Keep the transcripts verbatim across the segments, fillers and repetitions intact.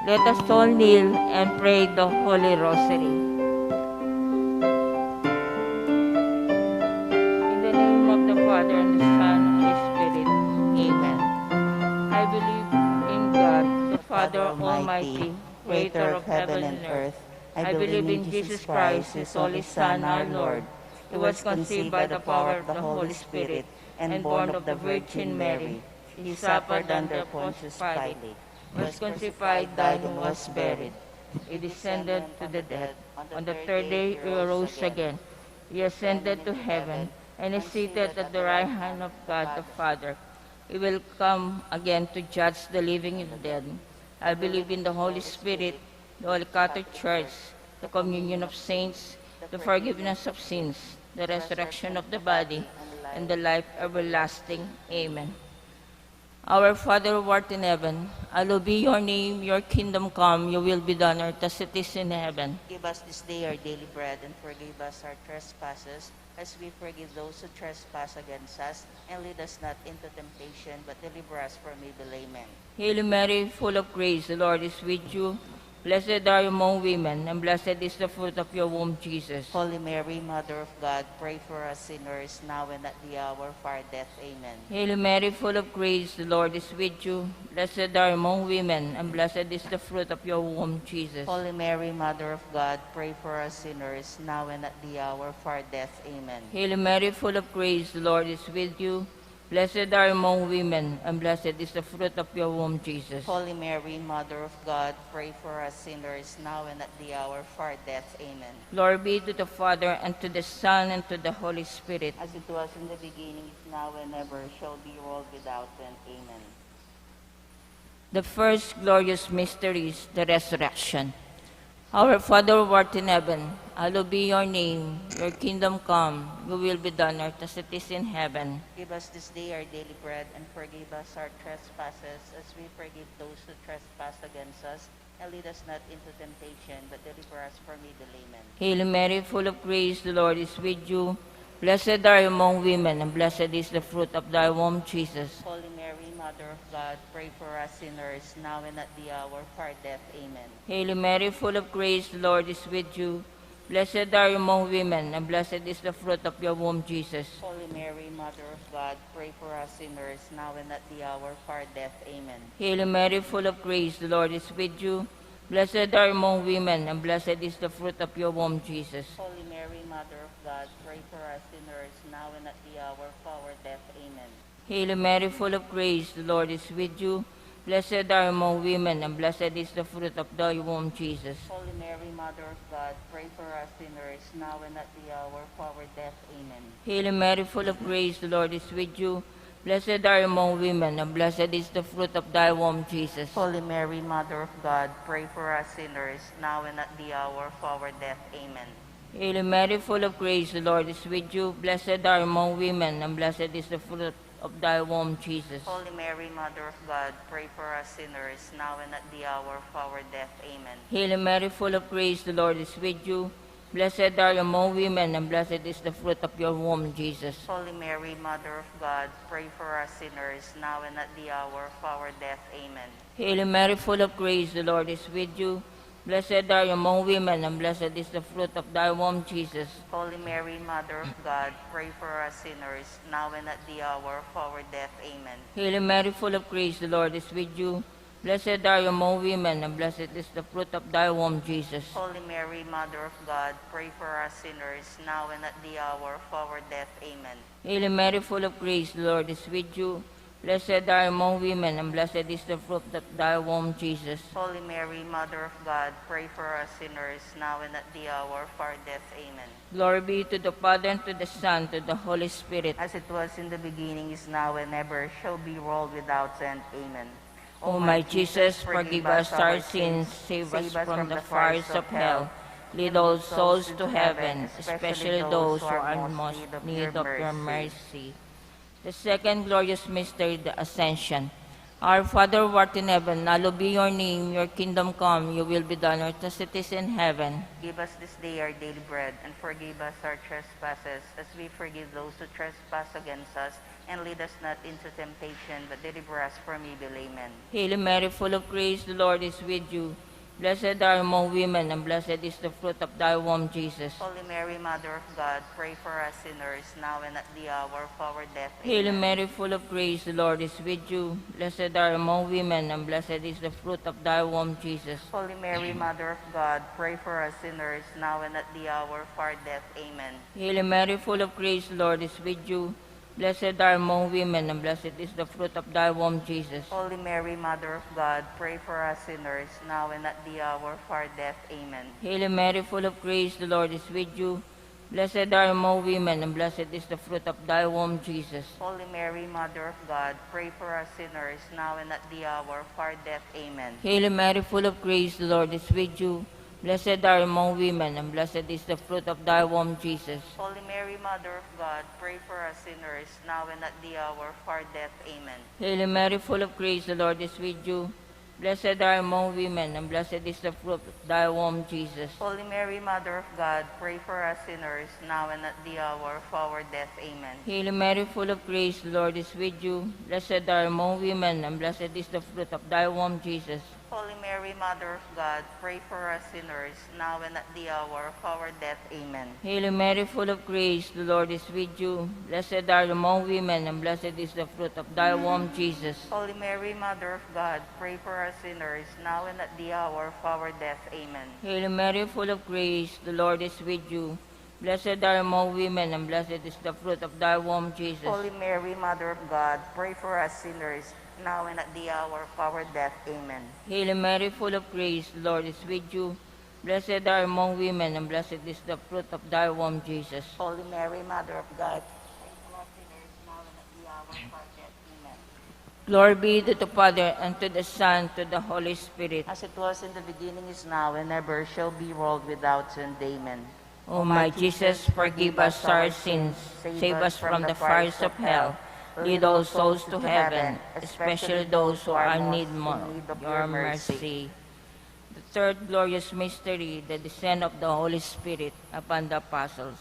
Let us all kneel and pray the Holy Rosary. In the name of the Father, and the Son, and the Holy Spirit. Amen. I believe in God, the Father Almighty, creator of heaven and earth. I believe in Jesus Christ, his only Son, our Lord. He was conceived by the power of the Holy Spirit and born of the Virgin Mary. He suffered under Pontius Pilate, was crucified, died, and was buried. He descended to the dead. On the third day he arose again. He ascended to heaven and is seated at the right hand of God the Father. He will come again to judge the living and the dead. I believe in the Holy Spirit, the Holy Catholic Church, the communion of saints, the forgiveness of sins, the resurrection of the body, and the life everlasting. Amen. Our Father who art in heaven, hallowed be your name, your kingdom come, your will be done on earth as it is in heaven. Give us this day our daily bread, and forgive us our trespasses, as we forgive those who trespass against us, and lead us not into temptation, but deliver us from evil. Amen. Hail Mary, full of grace, the Lord is with you. Blessed are you among women, and blessed is the fruit of your womb, Jesus. Holy Mary, Mother of God, pray for us sinners, now and at the hour of our death. Amen. Hail Mary, full of grace, the Lord is with you. Blessed are you among women, and blessed is the fruit of your womb, Jesus. Holy Mary, Mother of God, pray for us sinners, now and at the hour of our death. Amen. Hail Mary, full of grace, the Lord is with you. Blessed are you among women, and blessed is the fruit of your womb, Jesus. Holy Mary, Mother of God, pray for us sinners, now and at the hour of our death. Amen. Glory be to the Father, and to the Son, and to the Holy Spirit. As it was in the beginning, is now, and ever shall be, world without end. Amen. The first glorious mystery is the resurrection. Our Father who art in heaven, hallowed be your name. Your kingdom come, your will be done on earth as it is in heaven. Give us this day our daily bread, and forgive us our trespasses, as we forgive those who trespass against us. And lead us not into temptation, but deliver us from evil. Amen. Hail Mary, full of grace, the Lord is with you. Blessed are you among women, and blessed is the fruit of thy womb, Jesus. Holy Mary, Mother of God, pray for us sinners, now and at the hour of our death. Amen. Hail Mary, full of grace, the Lord is with you. Blessed are you among women, and blessed is the fruit of your womb, Jesus. Holy Mary, Mother of God, pray for us sinners, now and at the hour of our death. Amen. Hail Mary, full of grace, the Lord is with you. Blessed are you among women, and blessed is the fruit of your womb, Jesus. Holy Mary, Mother of God, pray for us sinners, now and at the hour of our death. Amen. Hail Mary, full of grace, the Lord is with you. Blessed are you among women, and blessed is the fruit of thy womb, Jesus. Holy Mary, Mother of God, pray for us sinners, now and at the hour of our death. Amen. Hail Mary, full of grace, the Lord is with you. Blessed are you among women, and blessed is the fruit of thy womb, Jesus. Holy Mary, Mother of God, pray for us sinners, now and at the hour of our death. Amen. Hail Mary, full of grace, the Lord is with you. Blessed are you among women, and blessed is the fruit of thy womb, Jesus. Holy Mary, Mother of God, pray for us sinners, now and at the hour of our death. Amen. Hail Mary, full of grace, the Lord is with you. Blessed are you among women, and blessed is the fruit of your womb, Jesus. Holy Mary, Mother of God, pray for us sinners, now and at the hour of our death. Amen. Hail Mary, full of grace, the Lord is with you. Blessed are you among women, and blessed is the fruit of thy womb, Jesus. Holy Mary, Mother of God, pray for us sinners, now and at the hour of our death. Amen. Hail Mary, full of grace, the Lord is with you. Blessed are you among women, and blessed is the fruit of thy womb, Jesus. Holy Mary, Mother of God, pray for us sinners, now and at the hour of our death. Amen. Hail Mary, full of grace, the Lord is with you. Blessed are you among women, and blessed is the fruit of thy womb, Jesus. Holy Mary, Mother of God, pray for us sinners, now and at the hour of our death. Amen. Glory be to the Father, and to the Son, and to the Holy Spirit. As it was in the beginning, is now, and ever shall be, world without end. Amen. O my Jesus, forgive us our sins, save us from the fires of hell, lead all souls to heaven, especially those who are in most need of your mercy. The second glorious mystery, the Ascension. Our Father who art in heaven, hallowed be your name. Your kingdom come, your will be done on earth as it is in heaven. Give us this day our daily bread, and forgive us our trespasses, as we forgive those who trespass against us. And lead us not into temptation, but deliver us from evil. Amen. Hail Mary, full of grace, the Lord is with you. Blessed are you among women, and blessed is the fruit of thy womb, Jesus. Holy Mary, Mother of God, pray for us sinners, now and at the hour of our death. Hail Amen. Mary, full of grace, the Lord is with you. Blessed are you among women, and blessed is the fruit of thy womb, Jesus. Holy Mary, Mother of God, pray for us sinners, now and at the hour of our death. Amen. Hail Mary, full of grace, the Lord is with you. Blessed are you among women, and blessed is the fruit of thy womb, Jesus. Holy Mary, Mother of God, pray for us sinners, now and at the hour of our death. Amen. Hail Mary, full of grace, the Lord is with you. Blessed are you among women, and blessed is the fruit of thy womb, Jesus. Holy Mary, Mother of God, pray for us sinners, now and at the hour of our death. Amen. Hail Mary, full of grace, the Lord is with you. Blessed are you among women, and blessed is the fruit of thy womb, Jesus. Holy Mary, Mother of God, pray for us sinners, now and at the hour of our death. Amen. Hail Mary, full of grace, the Lord is with you. Blessed are you among women, and blessed is the fruit of thy womb, Jesus. Holy Mary, Mother of God, pray for us sinners, now and at the hour of our death. Amen. Hail Mary, full of grace, the Lord is with you. Blessed are you among women, and blessed is the fruit of thy womb, Jesus. Holy Mary, Mother of God, pray for us sinners, now and at the hour of our death. Amen. Hail Mary, full of grace, the Lord is with you. Blessed are you among women, and blessed is the fruit of thy womb, Jesus. Holy Mary, Mother of God, pray for us sinners, now and at the hour of our death. Amen. Hail Mary, full of grace, the Lord is with you. Blessed are you among women, and blessed is the fruit of thy womb, Jesus. Holy Mary, Mother of God, pray for us sinners, now and at the hour of our death. Amen. Hail Mary, full of grace, the Lord is with you. Blessed are you among women, and blessed is the fruit of thy womb, Jesus. Holy Mary, Mother of God, pray for us sinners, now and at the hour of our death. Amen. Glory be to the Father, and to the Son, to the Holy Spirit. As it was in the beginning, is now, and ever shall be, world without end. Amen. O my Jesus, forgive us our sins, save us from the fires of hell, lead all souls to heaven, especially those who are in need mo-, in need of your mercy. The third glorious mystery, the descent of the Holy Spirit upon the apostles.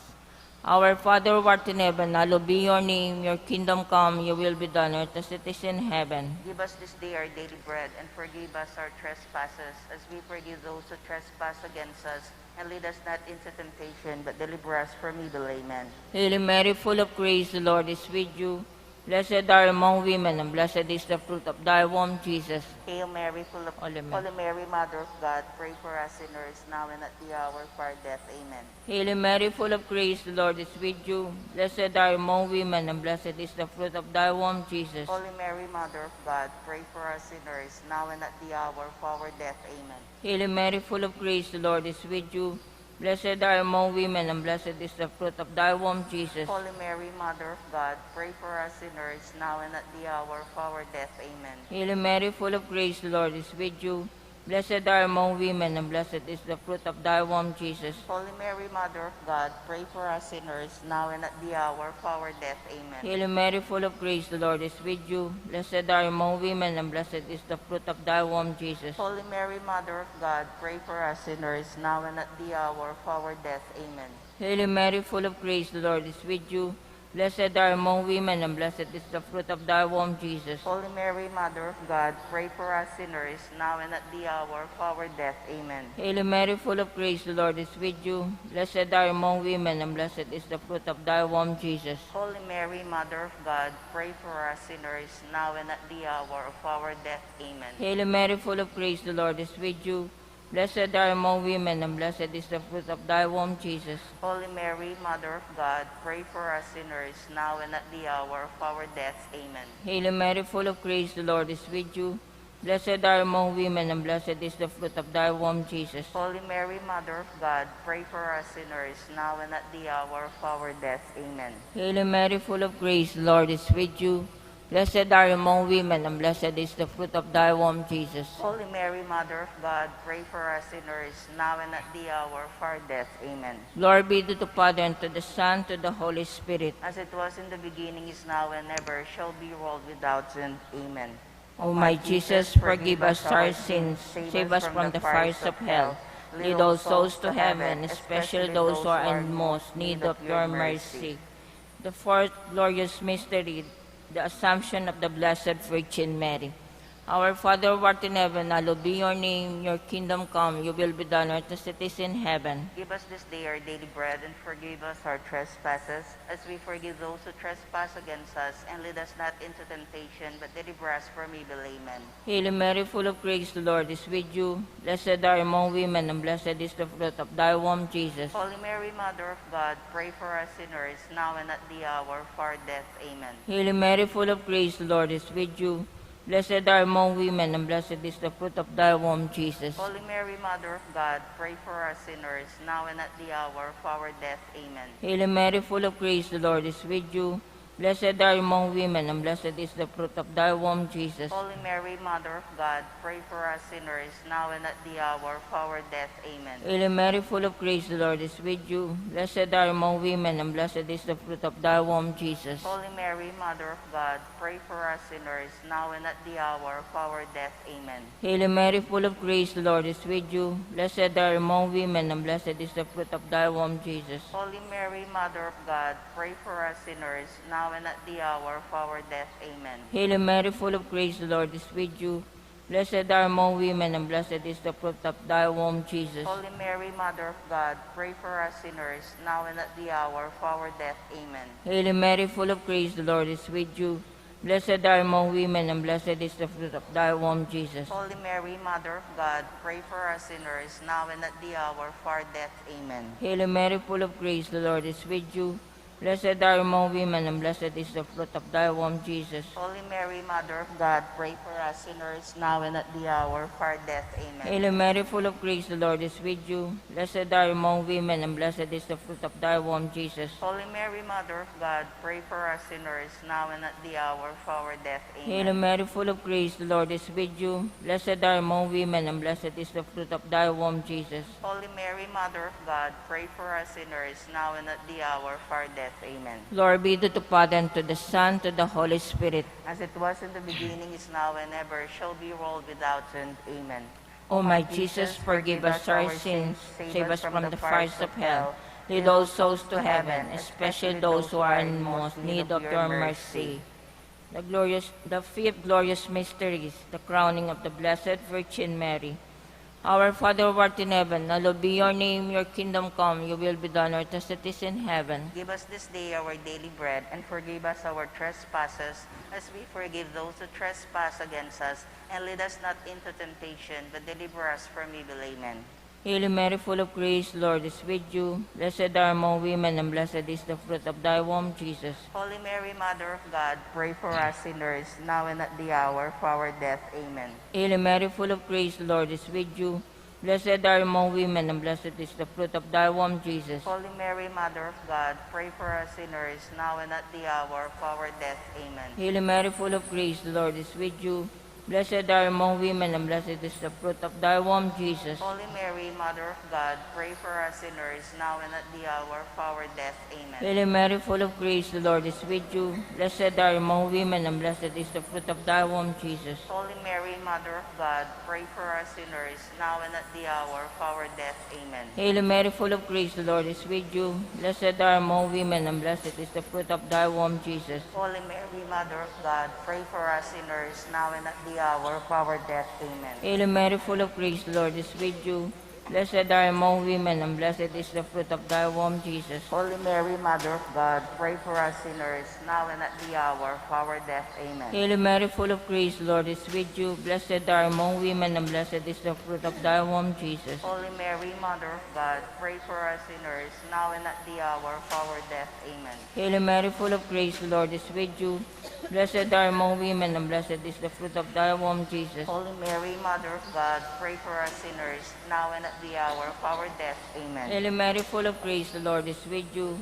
Our Father who art in heaven, hallowed be your name. Your kingdom come, your will be done, earth as it is in heaven. Give us this day our daily bread, and forgive us our trespasses, as we forgive those who trespass against us. And lead us not into temptation, but deliver us from evil. Amen. Hail Mary, full of grace, the Lord is with you. Blessed are you among women, and blessed is the fruit of thy womb, Jesus. Hail Mary, full of, Holy Mary. Holy Mary, Mother of God, pray for us sinners, now and at the hour of our death. Amen. Hail Mary, full of grace, the Lord is with you. Blessed are you among women, and blessed is the fruit of thy womb, Jesus. Holy Mary, Mother of God, pray for us sinners, now and at the hour of our death. Amen. Hail Mary, full of grace, the Lord is with you. Blessed are you among women, and blessed is the fruit of thy womb, Jesus. Holy Mary, Mother of God, pray for us sinners, now and at the hour of our death. Amen. Hail Mary, full of grace, the Lord is with you. Blessed are you among women, and blessed is the fruit of thy womb, Jesus. Holy Mary, Mother of God, pray for us sinners, now and at the hour of our death. Amen. Hail Mary, full of grace, the Lord is with you. Blessed are you among women, and blessed is the fruit of thy womb, Jesus. Holy Mary, Mother of God, pray for us sinners, now and at the hour of our death. Amen. Hail Mary, full of grace, the Lord is with you. Blessed are you among women, and blessed is the fruit of thy womb, Jesus. Holy Mary, Mother of God, pray for us sinners, now and at the hour of our death. Amen. Hail Mary, full of grace, the Lord is with you. Blessed are you among women, and blessed is the fruit of thy womb, Jesus. Holy Mary, Mother of God, pray for us sinners, now and at the hour of our death. Amen. Hail Mary, full of grace, the Lord is with you. Blessed are you among women, and blessed is the fruit of thy womb, Jesus. Holy Mary, Mother of God, pray for us sinners, now and at the hour of our death. Amen. Hail Mary, full of grace, the Lord is with you. Blessed are you among women, and blessed is the fruit of thy womb, Jesus. Holy Mary, Mother of God, pray for us sinners, now and at the hour of our death. Amen. Hail Mary, full of grace, the Lord is with you. Blessed are you among women, and blessed is the fruit of thy womb, Jesus. Holy Mary, Mother of God, pray for us sinners, now and at the hour of our death. Amen. Glory be to the Father, and to the Son, to the Holy Spirit. As it was in the beginning, is now, and ever shall be, world without end. Amen. O my Jesus, forgive us our sins, save us from the fires of hell, lead all souls to heaven, especially those who are in most need of your mercy. The fourth glorious mystery, The Assumption of the Blessed Virgin Mary. Our Father who art in heaven, hallowed be your name. Your kingdom come, your will be done on earth as it is in heaven. Give us this day our daily bread, and forgive us our trespasses, as we forgive those who trespass against us. And lead us not into temptation, but deliver us from evil. Amen. Hail Mary, full of grace, the Lord is with you. Blessed are you among women, and blessed is the fruit of thy womb, Jesus. Holy Mary, Mother of God, pray for us sinners, now and at the hour of our death. Amen. Hail Mary, full of grace, the Lord is with you. Blessed are you among women, and blessed is the fruit of thy womb, Jesus. Holy Mary, Mother of God, pray for us sinners, now and at the hour of our death. Amen. Hail Mary, full of grace, the Lord is with you. Blessed are you among women, and blessed is the fruit of thy womb, Jesus. Holy Mary, Mother of God, pray for us sinners, now and at the hour of our death. Amen. Hail Mary, full of grace, the Lord is with you. Blessed are you among women, and blessed is the fruit of thy womb, Jesus. Holy Mary, Mother of God, pray for us sinners, now and at the hour of our death. Amen. Hail Mary, full of grace, the Lord is with you. Blessed are you among women, and blessed is the fruit of thy womb, Jesus. Holy Mary, Mother of God, pray for us sinners, now and at the hour of our death. Amen. Hail Mary, full of grace, the Lord is with you. Blessed are you among women, and blessed is the fruit of thy womb, Jesus. Holy Mary, Mother of God, pray for us sinners, now and at the hour of our death. Amen. Hail Mary, full of grace, the Lord is with you. Blessed are you among women, and blessed is the fruit of thy womb, Jesus. Holy Mary, Mother of God, pray for us sinners, now and at the hour of our death. Amen. Hail Mary, full of grace, the Lord is with you. Blessed are you among women, and blessed is the fruit of thy womb, Jesus. Holy Mary, Mother of God, pray for us sinners, now and at the hour of our death. Amen. Hail Mary, full of grace, the Lord is with you. Blessed are you among women, and blessed is the fruit of thy womb, Jesus. Holy Mary, Mother of God, pray for us sinners, now and at the hour of our death. Amen. Hail Mary, full of grace, the Lord is with you. Blessed are you among women, and blessed is the fruit of thy womb, Jesus. Holy Mary, Mother of God, pray for us sinners, now and at the hour of our death. Amen. Glory be to the Father, and to the Son, to the Holy Spirit. As it was in the beginning, is now, and ever shall be, world without end. Amen. O my Jesus, forgive us our sins, save us from the fires of hell, lead all souls to heaven, especially those who are in most need of your mercy. The glorious, the fifth glorious mystery is the crowning of the Blessed Virgin Mary. Our Father who art in heaven, hallowed be your name. Your kingdom come, your will be done on earth as it is in heaven. Give us this day our daily bread, and forgive us our trespasses, as we forgive those who trespass against us. And lead us not into temptation, but deliver us from evil. Amen. Hail Mary, full of grace, the Lord is with you. Blessed are you among women, and blessed is the fruit of thy womb, Jesus. Holy Mary, Mother of God, pray for us sinners, now and at the hour of our death. Amen. Hail Mary, full of grace, the Lord is with you. Blessed are you among women, and blessed is the fruit of thy womb, Jesus. Holy Mary, Mother of God, pray for us sinners, now and at the hour of our death. Amen. Hail Mary, full of grace, the Lord is with you. Blessed are you among women, and blessed is the fruit of thy womb, Jesus. Holy Mary, Mother of God, pray for us sinners, now and at the hour of our death. Amen. Hail Mary, full of grace, the Lord is with you. Blessed are you among women, and blessed is the fruit of thy womb, Jesus. Holy Mary, Mother of God, pray for us sinners, now and at the hour of our death. Amen. Hail Mary, full of grace, the Lord is with you. Blessed are you among women, and blessed is the fruit of thy womb, Jesus. Holy Mary, Mother of God, pray for us sinners, now and at the hour of our death. Amen. Hail Mary, full of grace, the Lord is with you. Blessed are you among women, and blessed is the fruit of thy womb, Jesus. Holy Mary, Mother of God, pray for us sinners, now and at the hour of our death. Amen. Hail Mary, full of grace, the Lord is with you. Blessed are you among women, and blessed is the fruit of thy womb, Jesus. Holy Mary, Mother of God, pray for us sinners, now and at the hour of our death. Amen. Hail Mary, full of grace, the Lord is with you. Blessed are you among women, and blessed is the fruit of thy womb, Jesus. Holy Mary, Mother of God, pray for us sinners, now and at the hour of our death. Amen. Hail Mary, full of grace, the Lord is with you.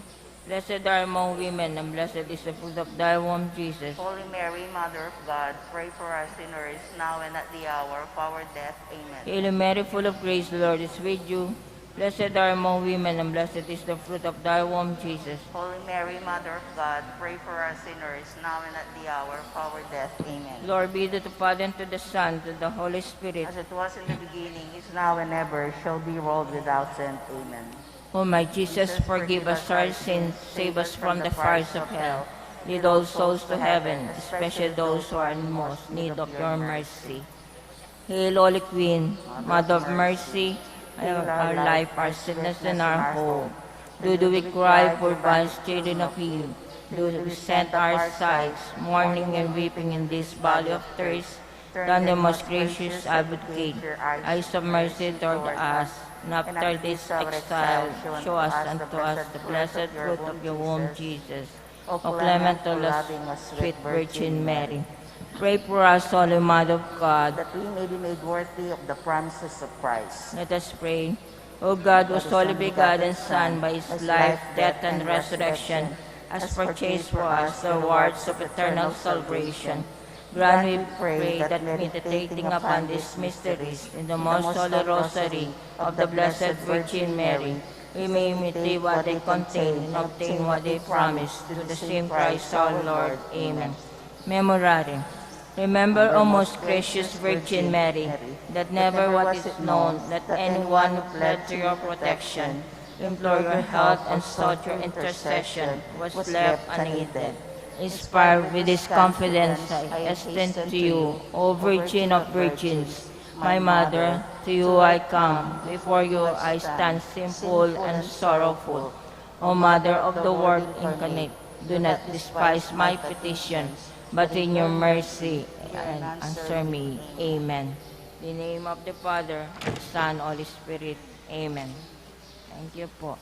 Blessed are you among women, and blessed is the fruit of thy womb, Jesus. Holy Mary, Mother of God, pray for us sinners, now and at the hour of our death. Amen. Hail Mary, full of grace, the Lord is with you. Blessed are you among women, and blessed is the fruit of thy womb, Jesus. Holy Mary, Mother of God, pray for us sinners, now and at the hour of our death. Amen. Glory be to the Father, and to the Son, and to the Holy Spirit. As it was in the beginning, is now, and ever shall be, world without end. Amen. O my Jesus, forgive us our sins, save us from the fires of hell. Lead all souls to heaven, especially those who are in most need of your mercy. Hail, Holy Queen, Mother of Mercy, our life, our sweetness, and our hope. Do, do we cry, poor banished children of Eve? Do we send our sighs, mourning and weeping in this valley of tears, to the most gracious Advocate, eyes of mercy toward us, and after this exile, show us unto us the blessed fruit of your womb, Jesus. O clement, O loving, O sweet Virgin Mary, pray for us, Holy Mother of God, that we may be made worthy of the promises of Christ. Let us pray. O God, whose only begotten Son, by his life, death, and resurrection, has purchased for us the rewards of eternal salvation, grant, we pray, that meditating upon these mysteries in the most holy rosary of the Blessed Virgin Mary, we may imitate what they contain and obtain what they promise, through the same Christ our Lord. Amen. Memorare. Remember, O most gracious Virgin Mary, that never was it known that anyone who fled to your protection, implored your help, and sought your intercession was left unaided. Inspired with this confidence, I hasten to you, O Virgin of Virgins, my Mother, to you I come, before you I stand sinful and sorrowful. O Mother of the Word incarnate, do not despise my petition, but in your mercy and answer me. Amen. In the name of the Father, Son, Holy Spirit. Amen. Thank you po.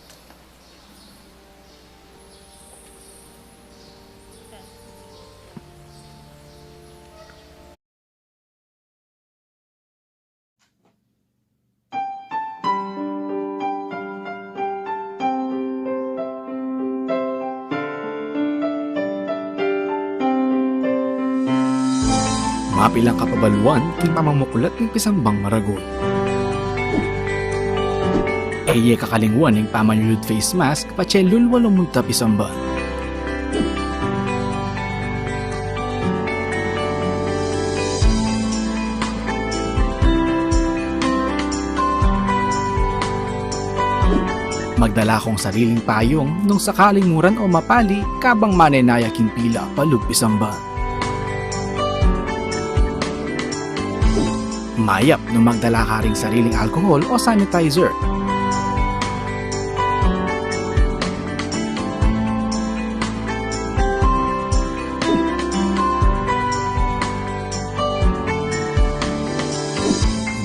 Mapilan kapabaluan king pamamuklat ning pisambang maragul. E ye kakalingwan ing pamanyulud face mask patse lulwa lumunta pisamban. Magdala kong sariling payung nung sakaling muran o mapali kabang manenaya king pila pa lub pisamban. Mayap nung magdala ka ring sariling alcohol o sanitizer.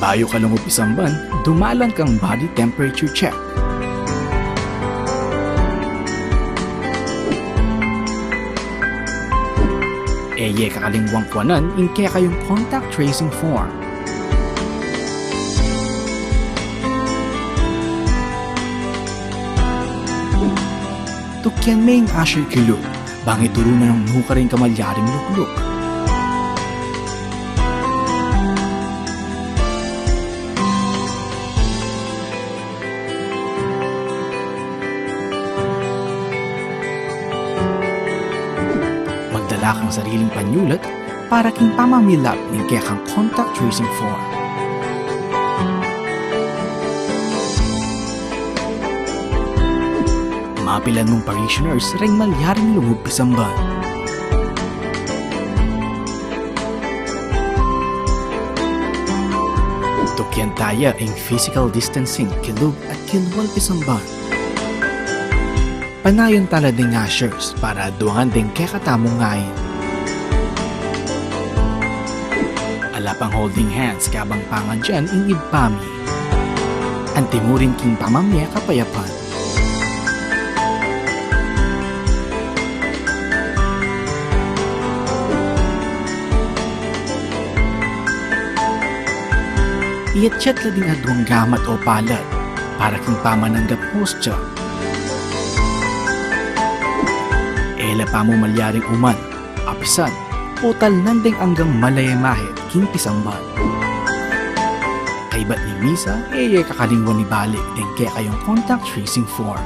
Bayu ka lungub pisamban, dumalan kang body temperature check. E ye kakalingwang kuanan ing kekayung contact tracing form. Tukyan me ing usher kilub, bang ituru na nung nukarin kamalyaring lukluk. Magdala kang sariling panyulat para king pamamilap ning kekang contact tracing form. Mapilan mung parishioners reng malyaring lungub pisamban. Tukyan taya ing physical distancing kilub at kilwal pisamban. Panayan tala ding ushers para aduangan deng kekatamung ain. Ala pang holding hands kabang pangadyan ing Ibpa mi. Antimurin king pamamye kapayapan. Iyatyat la ding aduang gamat o palad para king pamananggap hostya. E la pamumalyaring uman, apisan, o talnan deng anggang malayamahit king pisamban. Kaybat ning misa, e ye kakalingwan ibalik deng kekayung contact tracing form.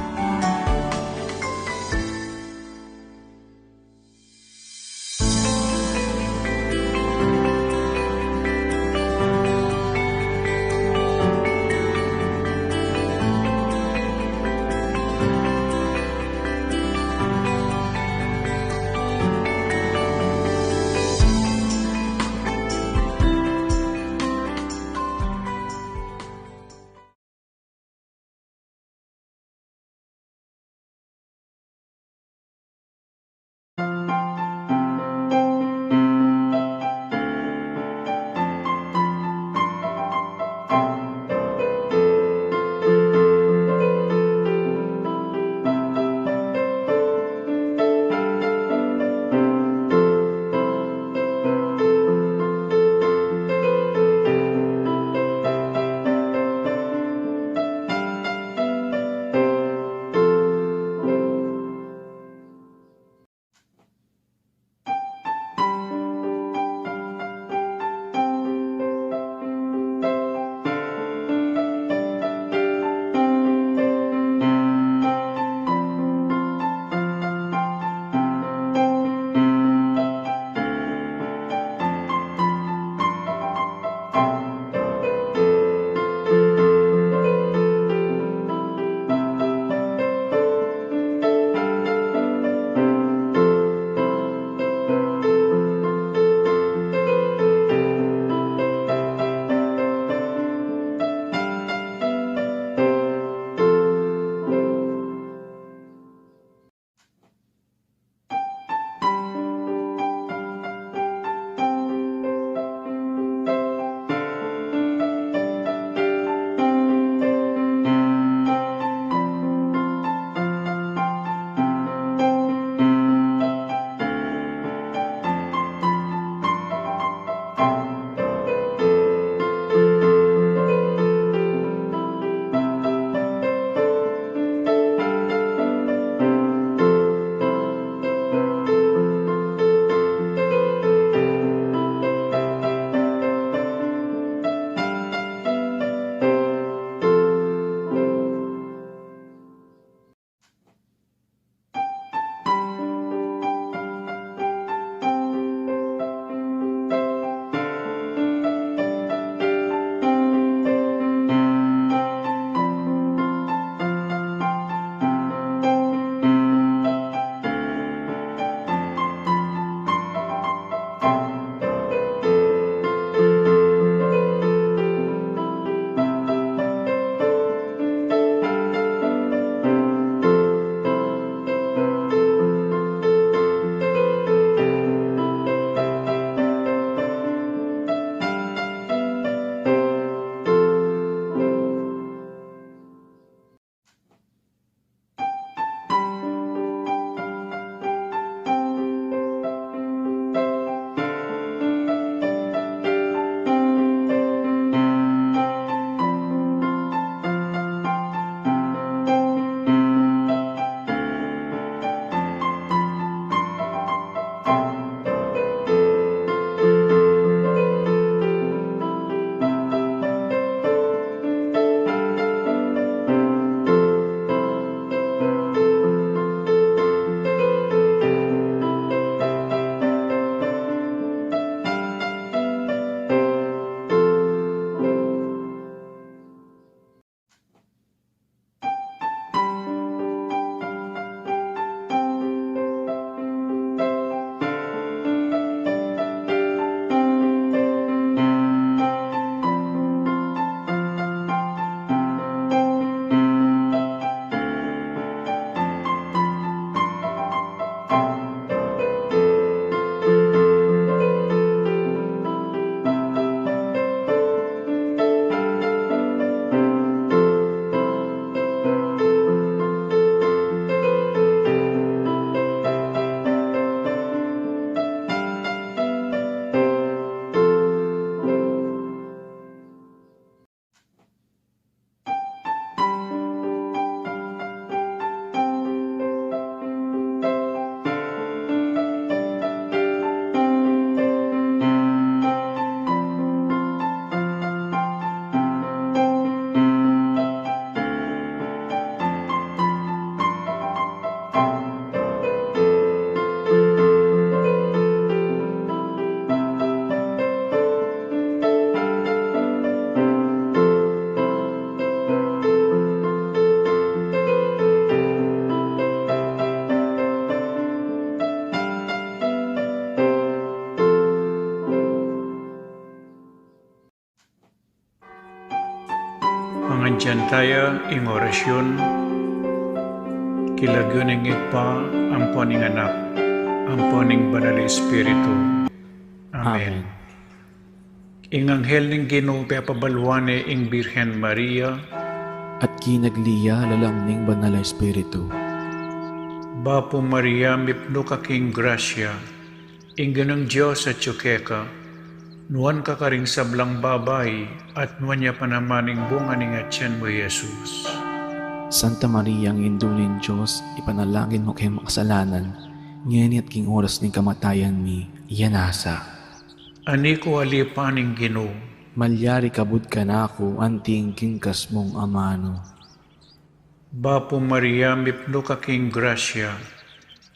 Dian taya ing orasyun, king lagyu ning Ibpa, ampo ning Anak, ampo ning Banal a Espiritu. Amen. Amen. Ing anghel ning Ginu pepabaluan ne ing Birhen Maria. At kinagli ya lalam ning Banal a Espiritu. Bapu Maria, mipnu ka king grasya, ing Ginung Dios atyu keka, nuan ka karing sablang babai, at nuan ya pa naman ing bunga ning atyan mu, Jesus. Santa Maria, Indu ning Dios, ipanalangin mu keng makasalanan, ngeni at king oras ning kamatayan mi. Amen. Ani ku alipan ing Ginu. Malyari kabud kanaku anting king kas mung amanu. Bapu Maria, mipnu ka king grasya,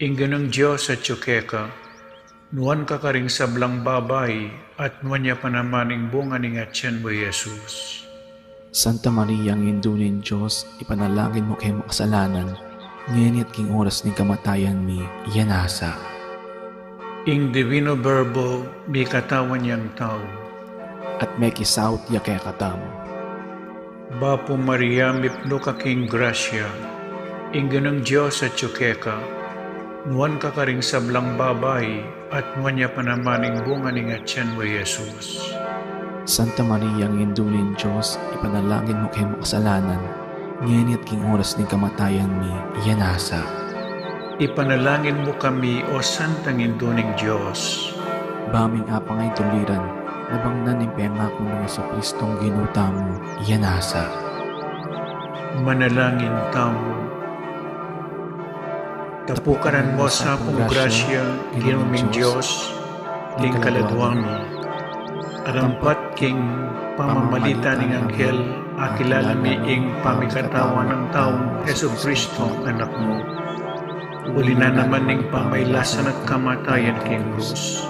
ing Ginung Dios atyu keka, nuan ka karing sablang babai, at nuan ya pa naman ing bunga ning atyan mu, Jesus. Santa Maria, Indu ning Dios, ipanalangin mu keng makasalanan, ngeni at king oras ning kamatayan mi. Amen. Ing Divino Verbo mikatawan yang tau. At mekisaut ya kekatamu. Bapu Maria, mipnu ka king grasya, ing Ginung Dios atyu keka, nuan ka karing sablang babai, at nuan ya pa naman ing bunga ning atyan mu, Jesus. Santa Maria, Indu ning Dios, ipanalangin mu keng makasalanan, ngeni at king oras ning kamatayan mi. Amen. Ipanalangin mu kami, O Santang Indu ning Dios. Ba ming apang ay tuliran, nabang na ning pengaku nang Jesucristong Ginu tamu. Amen. Manalangin tamu. Tapukaran mu sa pung grasya, Ginu ming Dios, king kaladua mi. Arampat king pamamalit ning anghel, akilala mi ing pamikatawan nang taung Jesucristong Anak mu. Uli na naman ning pamailasan at kamatayan king krus,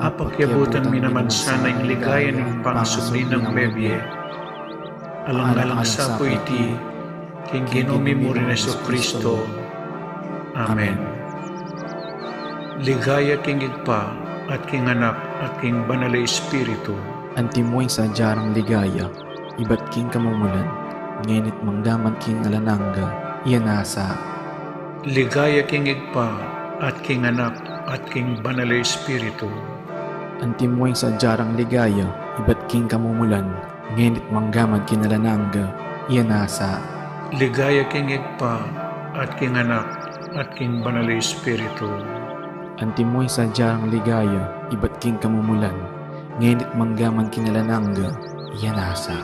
apakyabutan mi naman sana ing ligaya ning pangasubli nang mebie. Alang-alang sa pu iti, king Ginu mi mu ring Jesucristo. Amen. Ligaya king Ibpa, at king Anak, at king Banal a Espiritu. Antimo ing sadya rang ligaya, ibat king kamumulan, ngeni't manggaman king alang angga. Amen. Ligaya king Ibpa, at king Anak, at king Banal a Espiritu. Antimo ing sadya rang ligaya, ibat king kamumulan, ngeni't manggaman king alang angga. Amen. Ligaya king Ibpa, at king Anak, at king Banal a Espiritu. Antimo ing sadya rang ligaya, ibat king kamumulan, ngeni't manggaman king alang angga. Amen.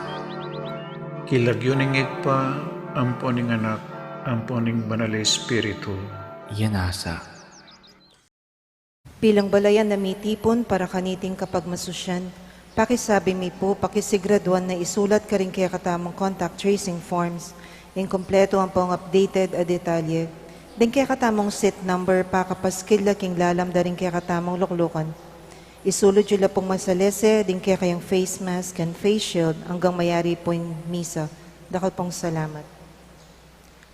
King lagyu ning Ibpa, ampo ning Anak, ampo ning Banal a Espiritu. Amen. Bilang balayan a mitipun para kaniting kapagmasusyan, pakisabi mi pu, pakisigraduan na isulat karing kekatamung contact tracing forms ing kumpletu ampong updated a detalye ding kekatamung seat number pakapaskil la king lalam da ring kekatamung luklukan. Isulud yu la pung masalese ding kekayung face mask and face shield anggang mayari pu ing misa. Dakal pung salamat.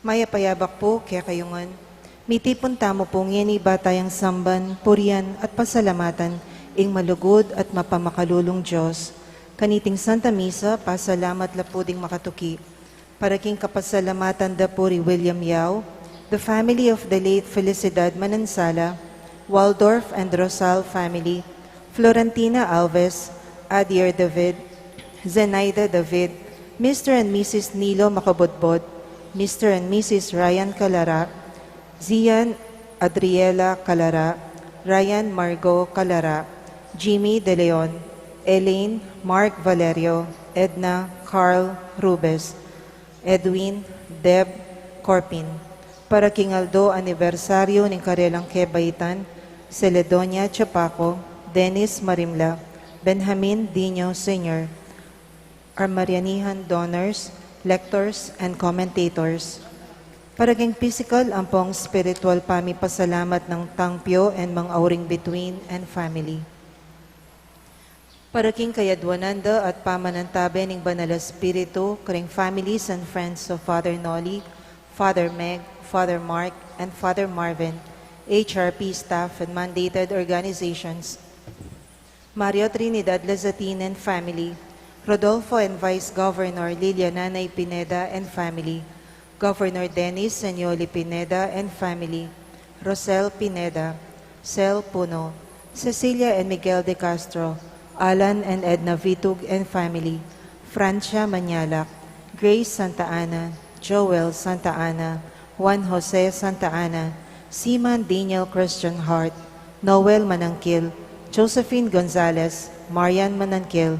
Mayap a yabak pu kekayu ngan. Mitipun tamu pu ngeni ba tayang samban, purian, at pasalamatan ing malugud at mapamakalulung Dios. Kaniting Santa Misa, pasalamat la pu ding makatuki. Para king kapasalamatan da pu ri William Yao, the family of the late Felicidad Manansala, Waldorf and Rosal family, Florentina Alves, Adier David, Zenaida David, Mister and Missus Nilo Makabudbod, Mister and Missus Ryan Calara, Zian Adriela Calara, Ryan Margo Calara, Jimmy De Leon, Elaine, Mark Valerio, Edna, Carl, Rubes, Edwin, Deb, Corpin. Para king aldo anibersaryu ning karelang kebaitan, Celedonia Chapaco, Dennis Marimla, Benjamin Dino Senior, Armarianihan donors, lectors, and commentators. Para king pisikal ampong spiritual pamipasalamat nang Tangpio and Mang Auring Bituin and family. Para king kayadwanan da at pamanantabe ning Banal a Espiritu, karing families and friends of Father Noli, Father Meg, Father Mark, and Father Marvin, H R P staff and mandated organizations, Mario Trinidad Lazatin and family, Rodolfo and Vice Governor Lilia Nanay Pineda and family, Governor Dennis Senioli Pineda and family, Rosel Pineda, Sel Puno, Cecilia and Miguel de Castro, Alan and Edna Vitug and family, Francia Manyalak, Grace Santa Ana, Joel Santa Ana, Juan Jose Santa Ana, Seaman Daniel Christian Hart, Noel Manangkil, Josephine Gonzalez, Marian Manangkil,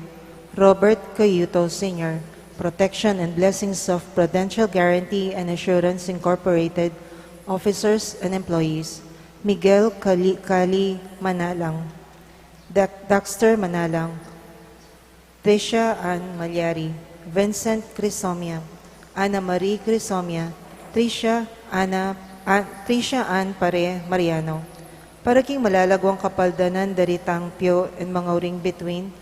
Robert Cayuto Senior, Protection and Blessings of Prudential Guarantee and Assurance Incorporated, officers and employees, Miguel Cali, Cali Manalang, Dax, Daxter Manalang, Tricia Ann Malyari, Vincent Crisomia, Ana Marie Crisomia, Tricia Ana, An, Tricia Ann Pare Mariano. Para king malalaguang kapaldanan da ritang pio and mangauring bituin,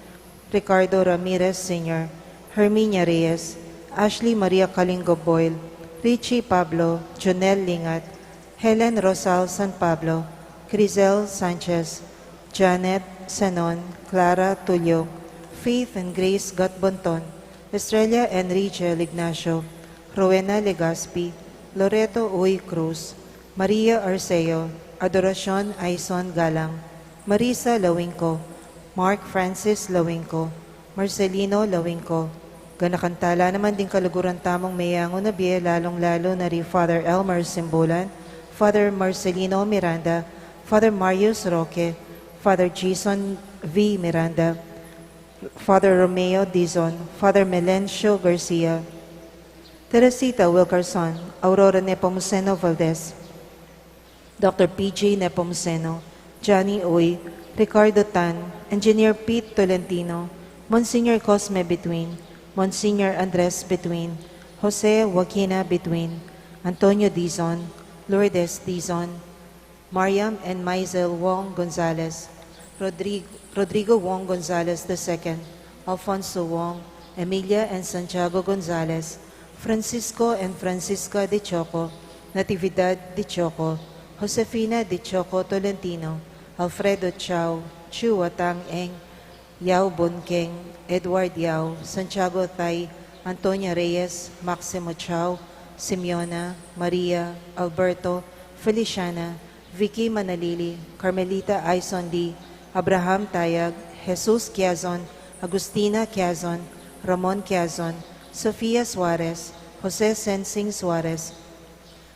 Ricardo Ramirez Senior, Herminia Reyes, Ashley Maria Kalingo Boyle, Richie Pablo, Jonel Lingat, Helen Rosal San Pablo, Crizel Sanchez, Janet Sanon, Clara Tulio, Faith and Grace Gatbonton, Estrella and Rigel Ignacio, Rowena Legaspi, Loreto Uy Cruz, Maria Arceo, Adoracion Aison Galang, Marisa Lawingco, Mark Francis Lawingco, Marcelino Lawingco. Ganakan tala naman ding kaluguran tamung meyangu na bie, lalung-lalu na ri Father Elmer Simbulan, Father Marcelino Miranda, Father Marius Roque, Father Jason V. Miranda, Father Romeo Dizon, Father Melencio Garcia, Teresita Wilkerson, Aurora Nepomuceno Valdez, Doctor P J Nepomuceno, Johnny Uy, Ricardo Tan, Engineer Pete Tolentino, Monsignor Cosme Bituin, Monsignor Andres Bituin, Jose Joaquina Bituin, Antonio Dizon, Lourdes Dizon, Mariam and Maisel Wong Gonzalez, Rodrigo, Rodrigo Wong Gonzalez the second, Alfonso Wong, Emilia and Santiago Gonzalez, Francisco and Francisca de Choco, Natividad de Choco, Josefina de Choco Tolentino, Alfredo Chao, Chua Tang Eng, Yao Bun Keng, Edward Yao, Santiago Tay, Antonia Reyes, Maximo Chao, Simeona, Maria, Alberto, Feliciana, Vicky Manalili, Carmelita Aison Lee, Abraham Tayag, Jesus Quiazon, Agustina Quiazon, Ramon Quiazon, Sofia Suarez, Jose Sensing Suarez,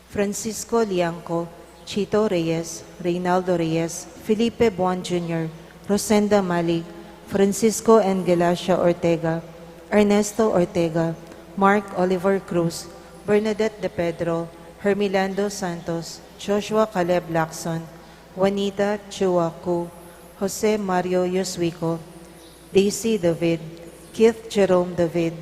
Francisco Liangco, Chito Reyes, Reynaldo Reyes, Felipe Buan Junior, Rosenda Malig, Francisco and Galacia Ortega, Ernesto Ortega, Mark Oliver Cruz, Bernadette De Pedro, Hermilando Santos, Joshua Caleb Lacson, Juanita Chua Cu, Jose Mario Yoswico, Daisy David, Keith Jerome David,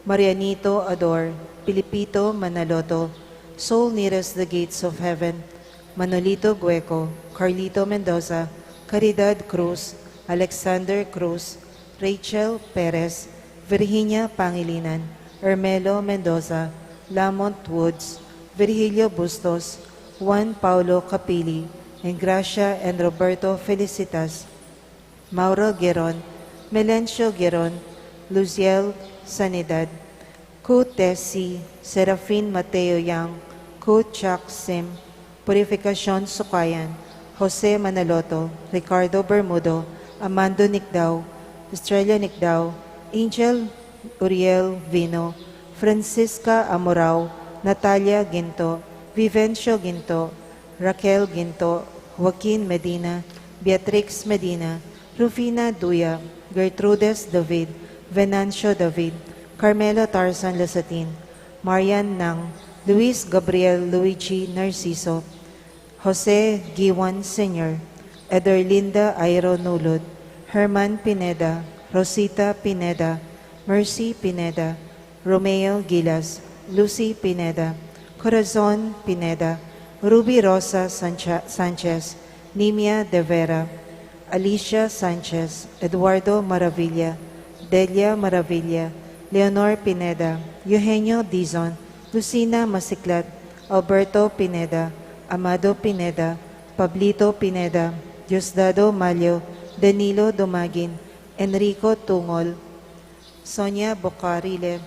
Marianito Ador, Pilipito Manaloto, Soul Nearest the Gates of Heaven, Manolito Gueco, Carlito Mendoza, Caridad Cruz, Alexander Cruz, Rachel Perez, Virginia Pangilinan, Ermelo Mendoza, Lamont Woods, Virgilio Bustos, Juan Paulo Capili, and Gracia and Roberto Felicitas, Mauro Giron, Melencio Giron, Luziel Sanidad, Ku Tesi, Serafin Mateo Yang, Ku Chak Sim, Purificacion Sukayan, Jose Manaloto, Ricardo Bermudo, Amando Nicdao, Estrella Nicdao, Angel Uriel Vino, Francisca Amorao, Natalia Ginto, Vivencio Ginto, Raquel Ginto, Joaquin Medina, Beatrix Medina, Rufina Duya, Gertrudes David, Venancio David, Carmelo Tarzan Lasatin, Marian Nang, Luis Gabriel Luigi Narciso, Jose Giwan Senior, Ederlinda Airo Nulud, Herman Pineda, Rosita Pineda, Mercy Pineda, Romeo Gilas, Lucy Pineda, Corazon Pineda, Ruby Rosa Sancha-, Sanchez, Nimia De Vera, Alicia Sanchez, Eduardo Maravilla, Delia Maravilla, Leonor Pineda, Eugenio Dizon, Lucina Masiklat, Alberto Pineda, Amado Pineda, Pablito Pineda, Diosdado Malio, Danilo Dumagin, Enrico Tungol, Sonia Bocarile,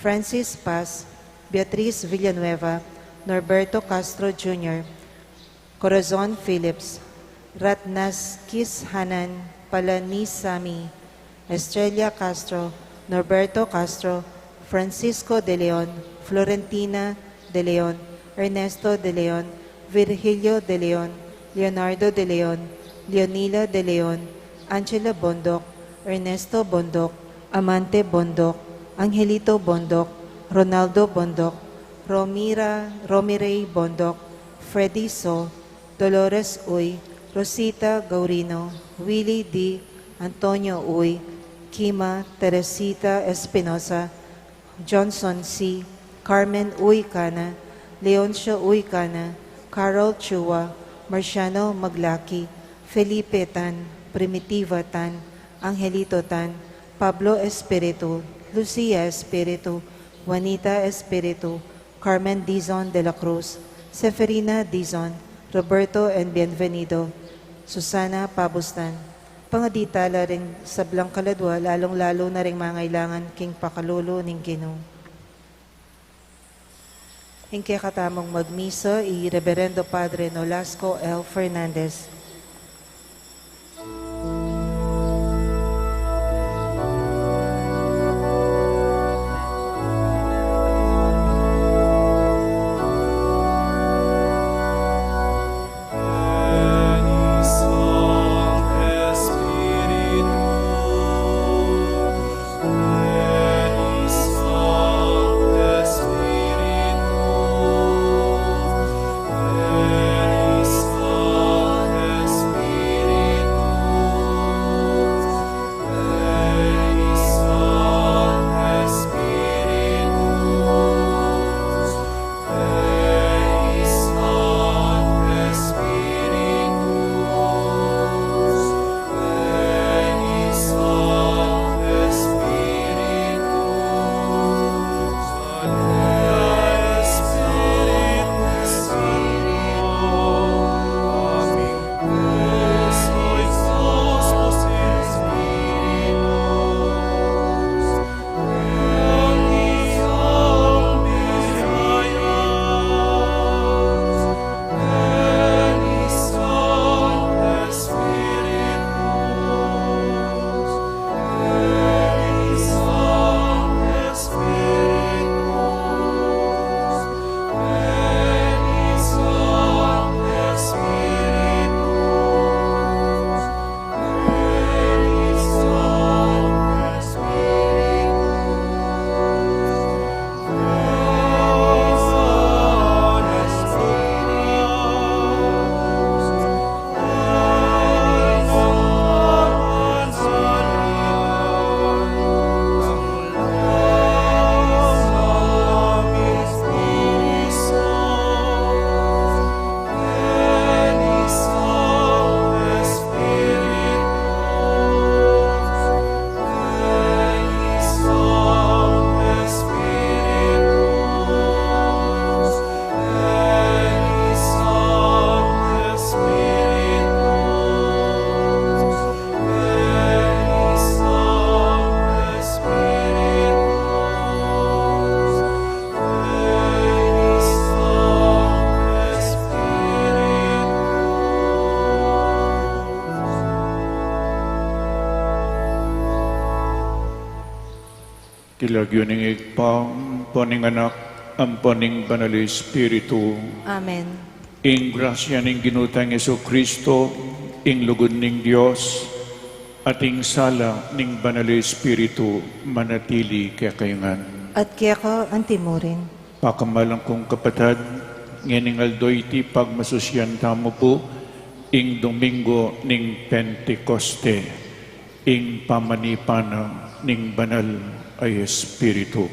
Francis Paz, Beatriz Villanueva, Norberto Castro Junior, Corazon Phillips, Ratnaskis Hanan Palanisamy, Estrella Castro, Norberto Castro, Francisco de Leon, Florentina de Leon, Ernesto de Leon, Virgilio de Leon, Leonardo de Leon, Leonila de Leon, Angela Bondoc, Ernesto Bondoc, Amante Bondoc, Angelito Bondoc, Ronaldo Bondoc, Romira, Romirey Bondoc, Freddy So, Dolores Uy, Rosita Gaurino, Willie D, Antonio Uy, Kima, Teresita Espinosa, Johnson C, Carmen Uy Cana, Leoncio Uy Cana, Carol Chua, Marciano Maglaki, Felipe Tan, Primitiva Tan, Angelito Tan, Pablo Espiritu, Lucia Espiritu, Juanita Espiritu, Carmen Dizon de la Cruz, Seferina Dizon, Roberto and Bienvenido, Susana Pabustan. Pangadi tala ring sablang kaladua, lalung-lalu na ring mangailangan king pakalulu ning Ginu. Ing kekatamung magmisa i Reverendo Padre Nolasco L Fernandez. King lagyu ning Ibpa, ampo ning Anak, ampo ning Banal a Espiritu. Amen. Ing grasya ning Ginu tang Jesucristo, ing lugud ning Dios, at ing sala ning Banal a Espiritu manatili kekayu ngan. At keka antimurin. Pakamalan kung kapatad, ngening aldo iti pagmasusyan tamu pu ing Domingo ning Pentecoste, ing pamanipan na ning Banal a Espiritu.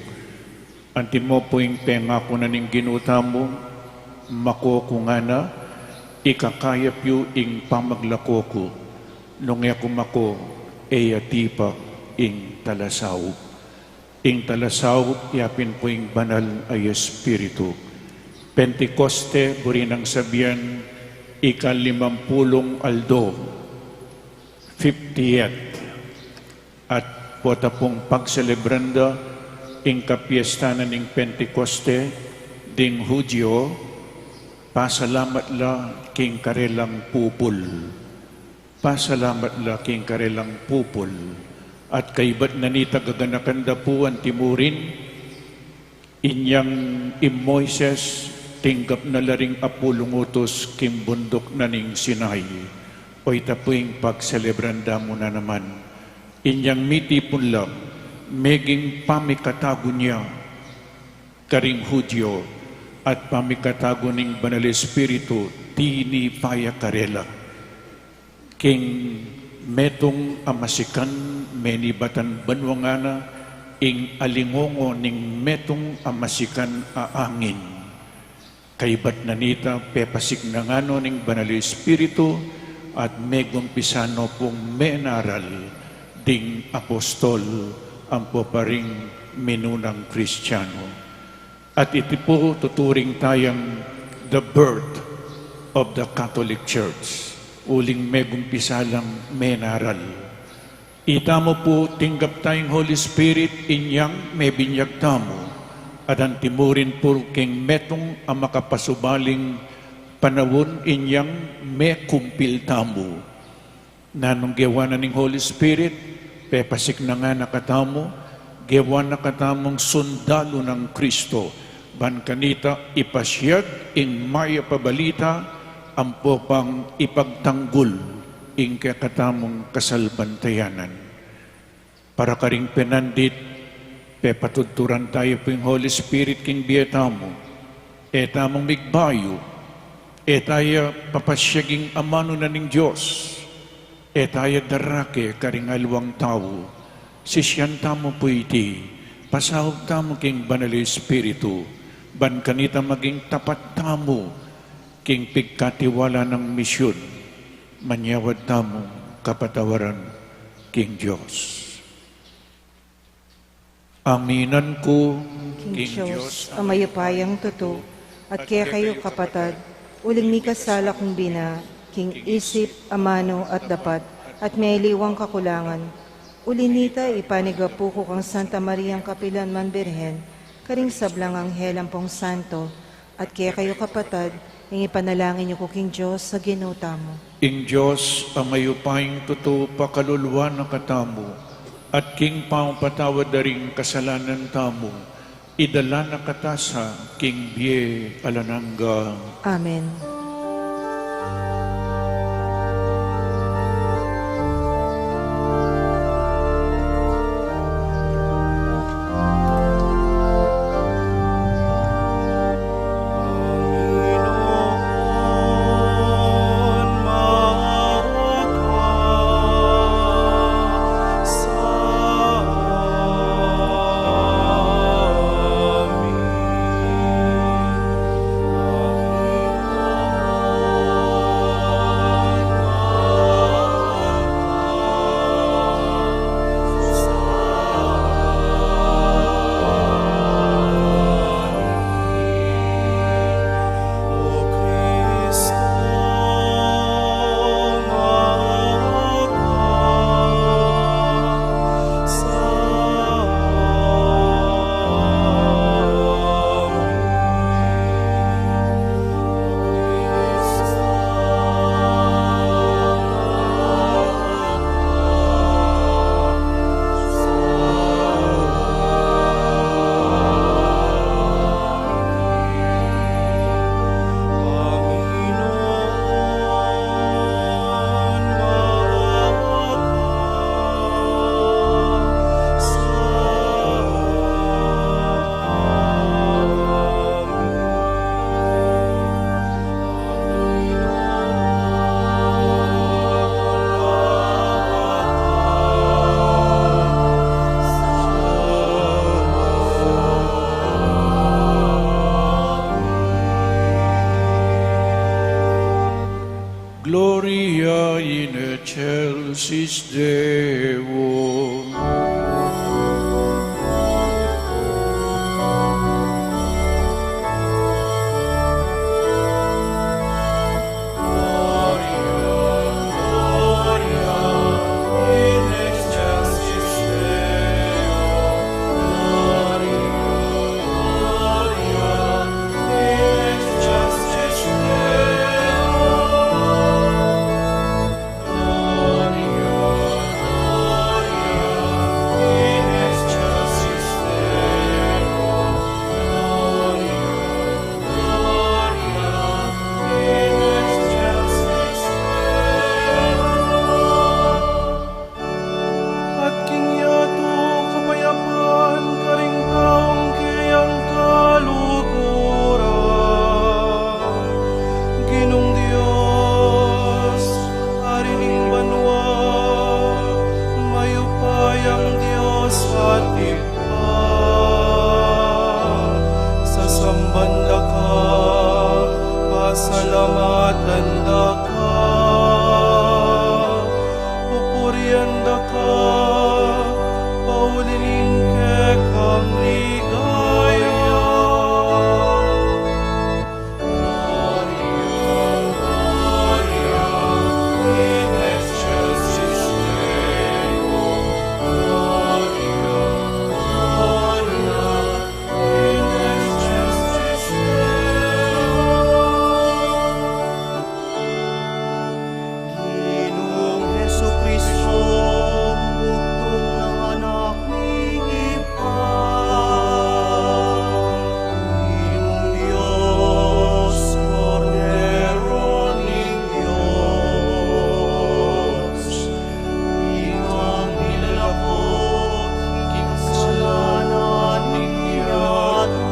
Antimo pu ing pengaku na ning Ginu tamu, makoku ngana, ikakayap yu ing pamaglako ku, nung e ku mako, e ya tipa ing talasaup. Ing talasaup ya pin pu ing Banal a Espiritu. Pentecoste, buri nang sabian, ikalimampulung aldo, fiftieth, at Pota pung pagselebranda ing kapiestan na ning Pentekoste ding Hudyo, pasalamat la king karelang pupul. Pasalamat la king karelang pupul. At kaybat na nita gaganakan da pu antimurin, inyang i Moises tinggap na la ring apulung utus king bunduk na ning Sinai. O ita pu ing pagselebranda mu na naman. Inyang mitipun la, meging pamikatagun ya karing Hudyo at pamikatagun ning Banal Espiritu, tinipa ya karela. King metung a masikan, menibatan banua ngana ing alingongo ning metung a masikan a angin. Kaybat na nita, pepasik na ngana ning Banal Espiritu at megumpisa no pung menaral ding apostol ampo pa ring minunang Kristiano. At iti pu tuturing tayang the birth of the Catholic Church, uling megumpisa lang menaral. Itamu pu tinggap tayang Holy Spirit inyang mebinyag tamu, at antimurin pu king metung a makapasubaling panaun inyang mekumpil tamu. Nanung gewa na ning Holy Spirit, pepasik na ngana katamu, gewa na katamung sundalu nang Kristo, ban kanita ipasiag ing mayap a balita, ampo pang ipagtanggul ing kekatamung kasalpantayanan. Para karing penandit, pepatudturan taya pu ing Holy Spirit king bie tamu. E tamu migbayu, e taya papasiag ing amanu na ning Dios, e taya darake karing aliwang tau. Sisian tamu pu iti, pasaup tamu king Banal Espiritu, ban kanita maging tapat tamu king pigkatiwala nang misyun. Manyawad tamung kapatawaran king Dios. Aminan ku king Dios a mayupayang tutu, at kekayu kapatad, uling mikasala kung bina, king isip, amanu, at dapat, at meliwang kakulangan. Uli nita, ipanigapu ku kang Santa Mariang kapilan man Birhen, karing sablang anghel ampong santo, at kekayu kapatad, ing ipanalangin yu ku king Dios a Ginu tamu. Ing Dios a mayupayang tutu pakaluluan na katamu, at king pamapatawad da ring kasalanan tamu, idala na kata sa king bie alang angga. Amen. Gloria in excelsis Deo. Sa tipa, sasamban da ka, pasalamatan da ka, pupurian da ka, pauli ning kekang ligaya. Ginung Jesucristo, bugtung nang Anak ning Ibpa, Ginung Dios, Kordero ning Dios, ikang minalako king kasalanan ning yatu.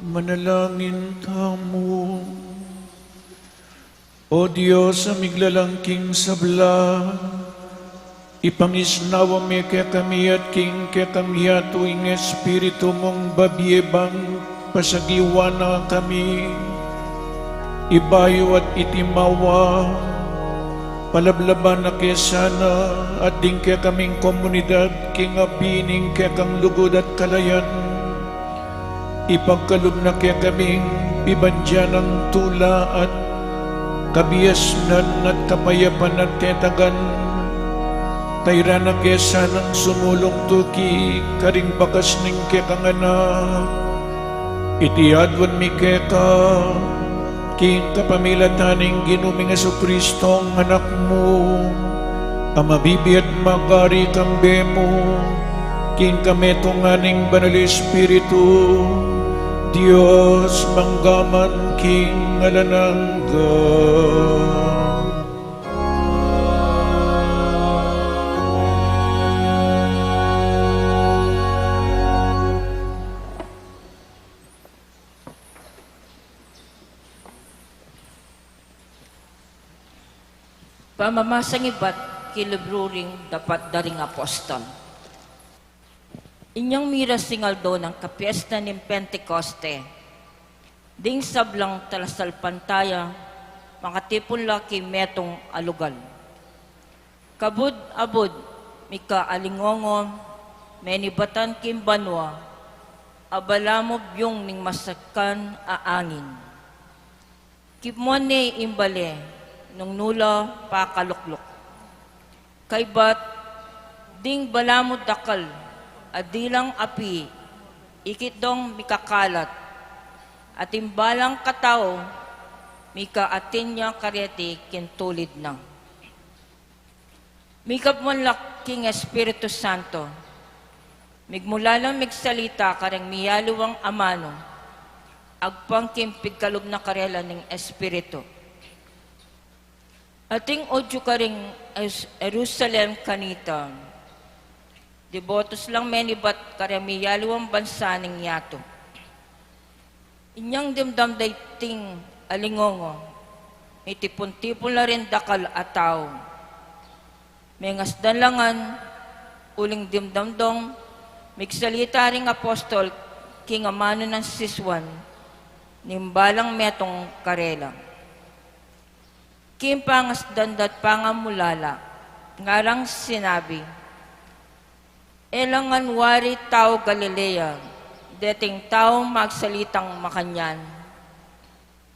Manalangin tamu. O Dios a miglalang king sabla, ipangisnawa me kekami at king kekang yatu ing Espiritu mung babie bang pasagiwa na kami. Ibayu at iti mawa, palablaban na ke sana at ding kekaming komunidad king abi ning kekang lugud at kalayan. Ipagkalub na kekaming pibandian nang tula at kabiasnan at kapayapan at tetagan. Tairan na ke sanang sumulung tuki karing bakas ning kekang anak. Iti aduan mi keka king kapamilatan ning Ginu ming Jesucristo, Anak mu, a mabibie at magari kambe mu, king kametungan ning Banal Espiritu, Dios, mangga man king alang angga. Pamamasang ibat king libru ring Dapat da ring Apostol. Inyang miras ing aldo nang kapiestan ning Pentecoste, ding sablang talasalpantaya makatipun la king metung a lugal. Kabud-abud, mika alingongo, menibatan king banua, abala mu byung ning masakkan a angin. Kimuan ne ing bale, nung nu la pakalukluk. Kaybat ding balamu dakal a dilang api, ikit dong mikakalat, ating balang katau, mikaatin ya kareti king tulid na. Mikabwan la king Espiritu Santo, migmula lang migsalita kareng miyaliwang amanu, agpang king pigkalub na karela ning Espiritu. Ating udyu karing Es-, Jerusalem kanita, debotus lang menibat kareng miyaliwang bansa ning yatu. Inyang dimdam da iting alingongo, mitipun-tipun la ring dakal a tau. Mengasdan la ngan, uling dimdam dong migsalita ring apostol king amanu nang sisuan, ning balang metung karela. King pangasdan da't pangamulala, ngarang sinabi, "E la ngan wari tau Galilea deting taung magsalitang makanyan?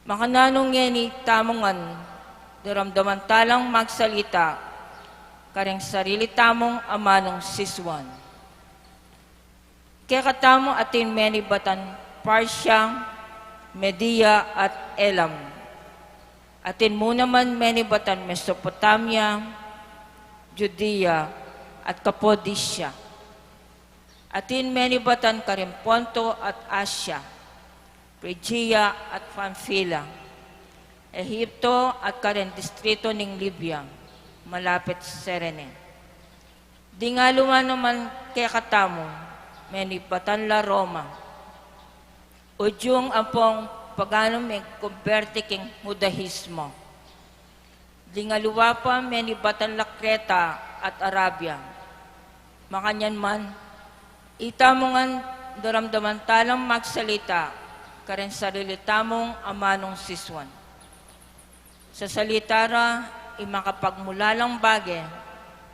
Makananu ngeni tamu ngan daramdaman ta lang magsalita kareng sarili tamung amanung sisuan?" Kekatamu atin menibatan Partia, Media, at Elam. Atin mu naman menibatan Mesopotamia, Judea, at Kapadosia. Atin menibatan karin Ponto at Asia, Phrygia at Pamphylia, Ehipto at karin distrito ning Libya, malapit Cirene. Ding aliwa naman kekatamu, menibatan la Roma. Udyung ampong pagano mengkumberte king Hudaismo. Ding aliwa pa, menibatan la Kreta at Arabia. Makanyan man, itamu ngan daramdaman ta lang magsalita karing sarili tamung amanung sisuan. Sasalita ra ing makapagmulalang bage,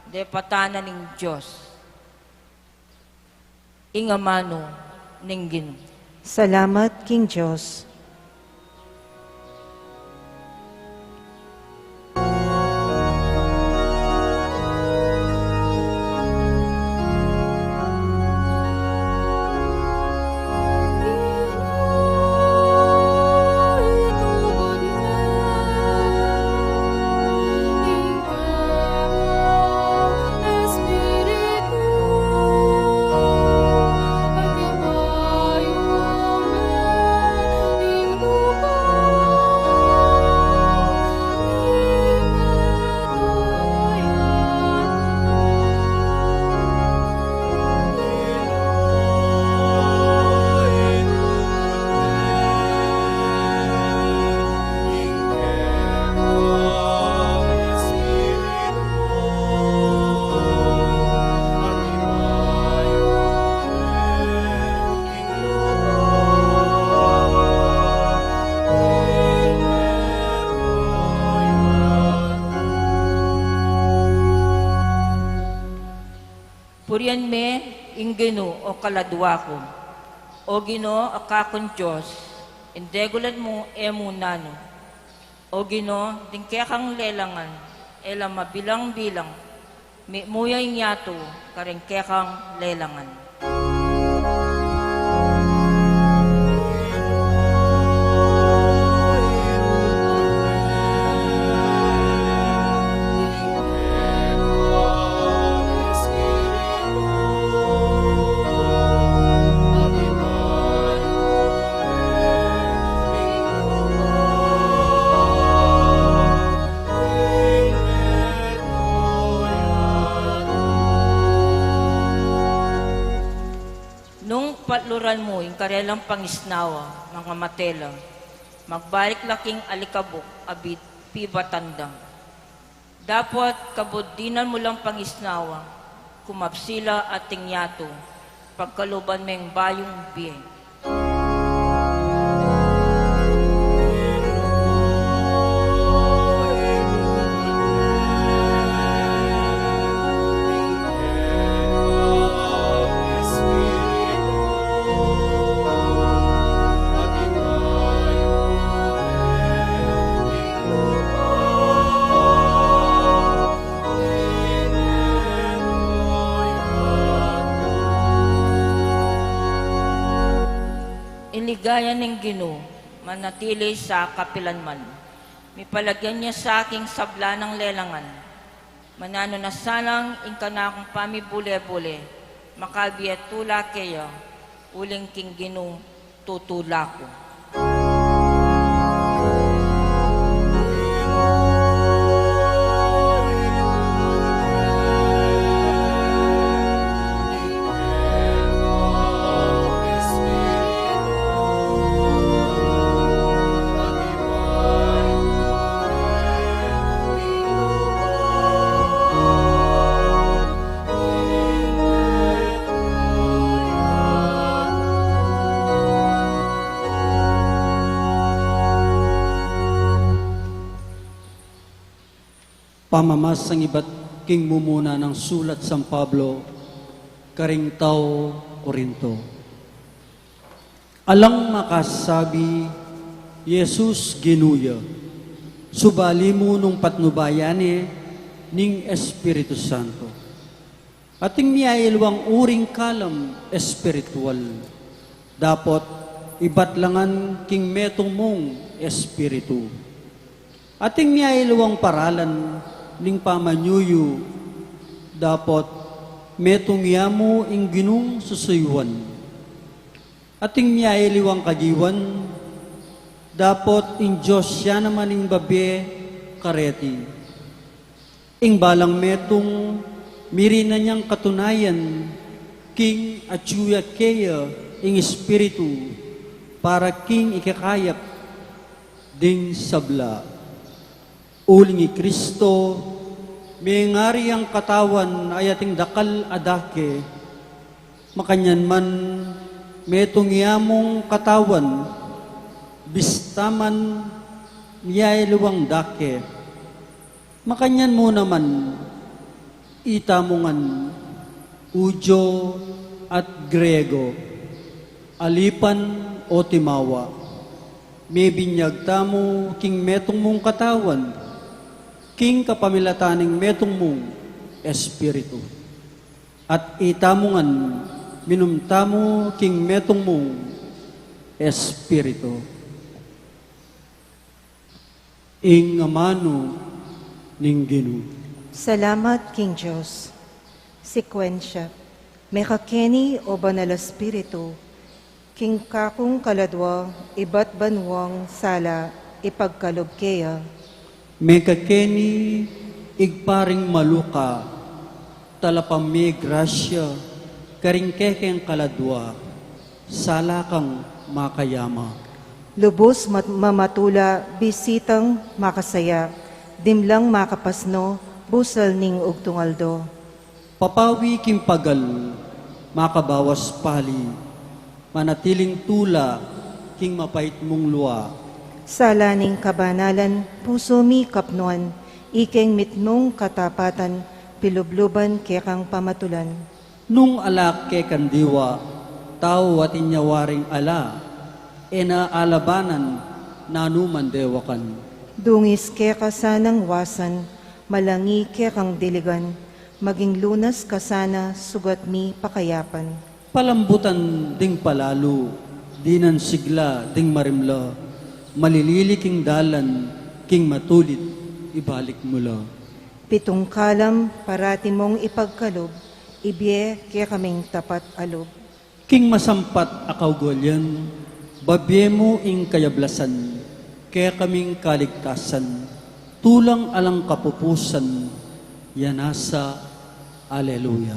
depatan na ning Dios. Ing amanu ning Ginu. Salamat king Dios. Purian me ing Ginu, o kaladua ku. O Ginu, a kakung Dios, ing degulan mu e mu nanu. O Ginu, ding kekang lelangan e la mabilang-bilang, mitmu ya ing yatu karing kekang lelangan. Nung patluran mu ing karelang pangisnawa, mangamate la, magbalik la king alikabuk a bi-, pibatan da. Dapot kabud dinan mu lang pangisnawa, kumabsi la ating yatu, pagkaluban meng bayung bie. Gaya ning Ginu, manatili sa kapilanman. Mipalagyan ya sa king sabla nang lelangan. Mananu na sanang ing kanakung pamibule-bule, makabie tula keya, uling king Ginu tutula ku. Pamamasang ibat king mumuna nang sulat San Pablo karing tau Corinto. Alang makasabi, Jesus Ginu ya, subali mu nung patnubayan ne ning Espiritu Santo. Ating miyayaliwang uring kalam espiritual, dapot ibat la ngan king metung mung espiritu. Ating miyayaliwang paralan ning pamanyuyu, dapot metung ya mu ing Ginung susuyuan. Ating miyayaliwang kagiwan, dapot ing Dios ya naman ing babie kareti. Ing balang metung, mirinan yang katunayan, king atyu ya keya ing Espiritu, para king ikakayap ding sabla. Uling i Kristo, mengari yang katawan a ating dakal a dake, makanyan man metung ya mung katawan, bista man miyayaliwang dake. Makanyan mu naman, itamu ngan, Judio at Griego, alipan o timawa, mebinyag tamu king metung mung katawan, king kapamilatan ning metung mung Espiritu. At itamu ngan, minum tamu king metung mung Espiritu. Ing amanu ning Ginu. Salamat king Dios. Sekwensya. Mekakeni o Banal Espiritu, king kakung kaladwa, ibat banwang sala, ipagkalub keya. Mekakeni, Ibpa ring maluka, talapang me grasya, karing kekeng kaladwa, sala kang makayama. Lubus mat-, mamatula, bisitang makasaya, dimlang makapasno, busal ning ugtung aldo. Papawi king pagal, makabawas pali, manatiling tula, king mapait mung lua. Sala ning kabanalan, pusu mi kapnuan, ikeng mitmung katapatan, pilubluban kekang pamatulan. Nung ala kekang diwa, tau atin ya waring ala, e na alabanan, nanu man dewakan. Dungis keka sanang wasan, malangi kekang diligan, maging lunas ka sana, sugat mi pakayapan. Palambutan ding palalu, dinan sigla ding marimla, malilili king dalan, king matulid, ibalik mu la. Pitung kalam, parati mung ipagkalub, ibie kekaming tapat a lub. King masampat a kaugalian, babie mu ing kayablasan, kekaming kaligtasan, tulang alang kapupusan, ya nasa. Aleluya.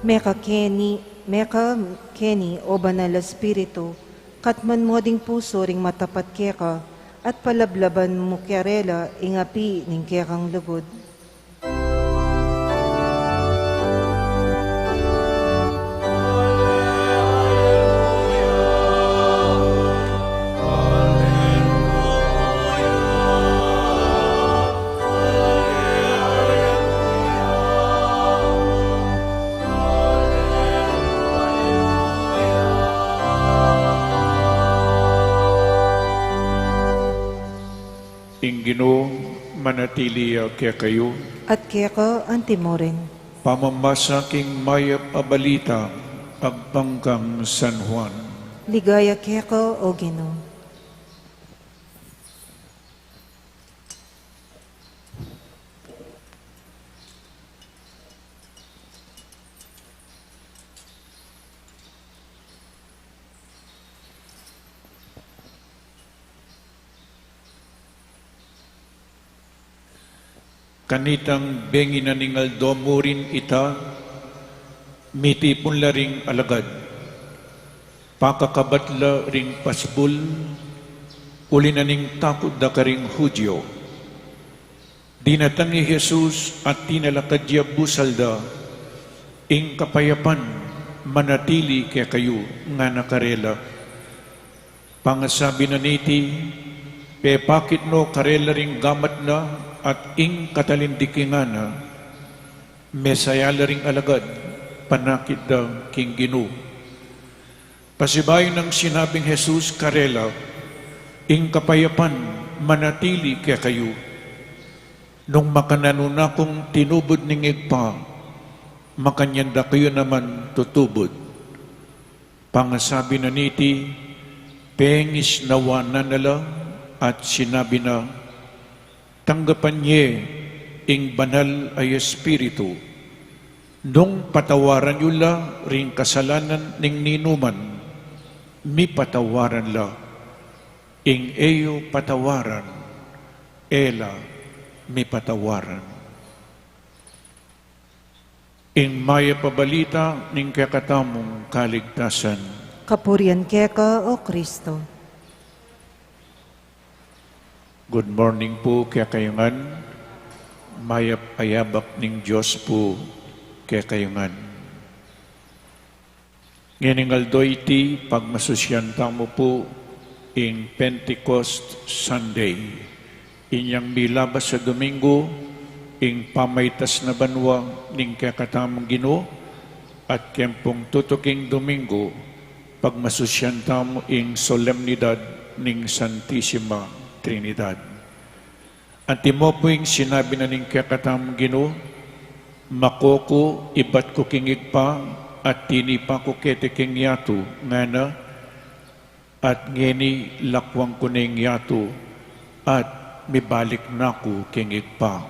Mekakeni, mekakeni, o Banal Espiritu, Katman mu ding pusu ring matapat keka, at palablaban mu karela ing api ning kekang lugud. Ing Ginu manatili ya kekayu. At keka anti mu rin. Pamamasa king mayap a balita agpang kang San Juan. Ligaya keka, O Ginu. Kanitang bengi na ning aldo mu rin ita, mitipun la ring alagad. Pakakabat la ring pasbul, uli na ning takut da karing Judio. Dinatang i Jesus at tinalakad ya busal da, "Ing kapayapan manatili kekayu," ngana karela. Pangasabi na niti, pepakit no karela ring gamat na at ing katalindiki ngana, mesaya la ring alagad, panakit da king Ginu. Pasibayu nang sinabing Jesus karela, "Ing kapayapan manatili kekayu. Nung makananu na kung tinubud ning Ibpa, makanyan da kayu naman tutubud." Pangasabi na niti, pengisnawan na la at sinabi na, "Tanggapan ye ing banal a Espiritu. Nung patawaran yu la ring kasalanan ning ninuman, mipatawaran la. Ing e yu patawaran, e la mipatawaran." Ing mayap a balita ning kekatamung kaligtasan. Kapurian keka, O Kristo. Good morning pu kekayu ngan. Mayap a yabak ning Dios pu kekayu ngan. Ngening aldo iti, pagmasusyan tamu pu ing Pentecost Sunday. Inyang milabas a Domingo, ing pamaitas na banua ning kekatamung Ginu, at keng pung tutuking Domingo, pagmasusyan tamu ing solemnidad ning Santisima Trinidad. Antimo pu ing sinabi na ning kekatamung Ginu, "Mako ku, ibat ku king Ibpa, at tinipa ku keti king yatu," ngana, at ngeni lakuan ku ne ing yatu, at mibalik na ku king Ibpa.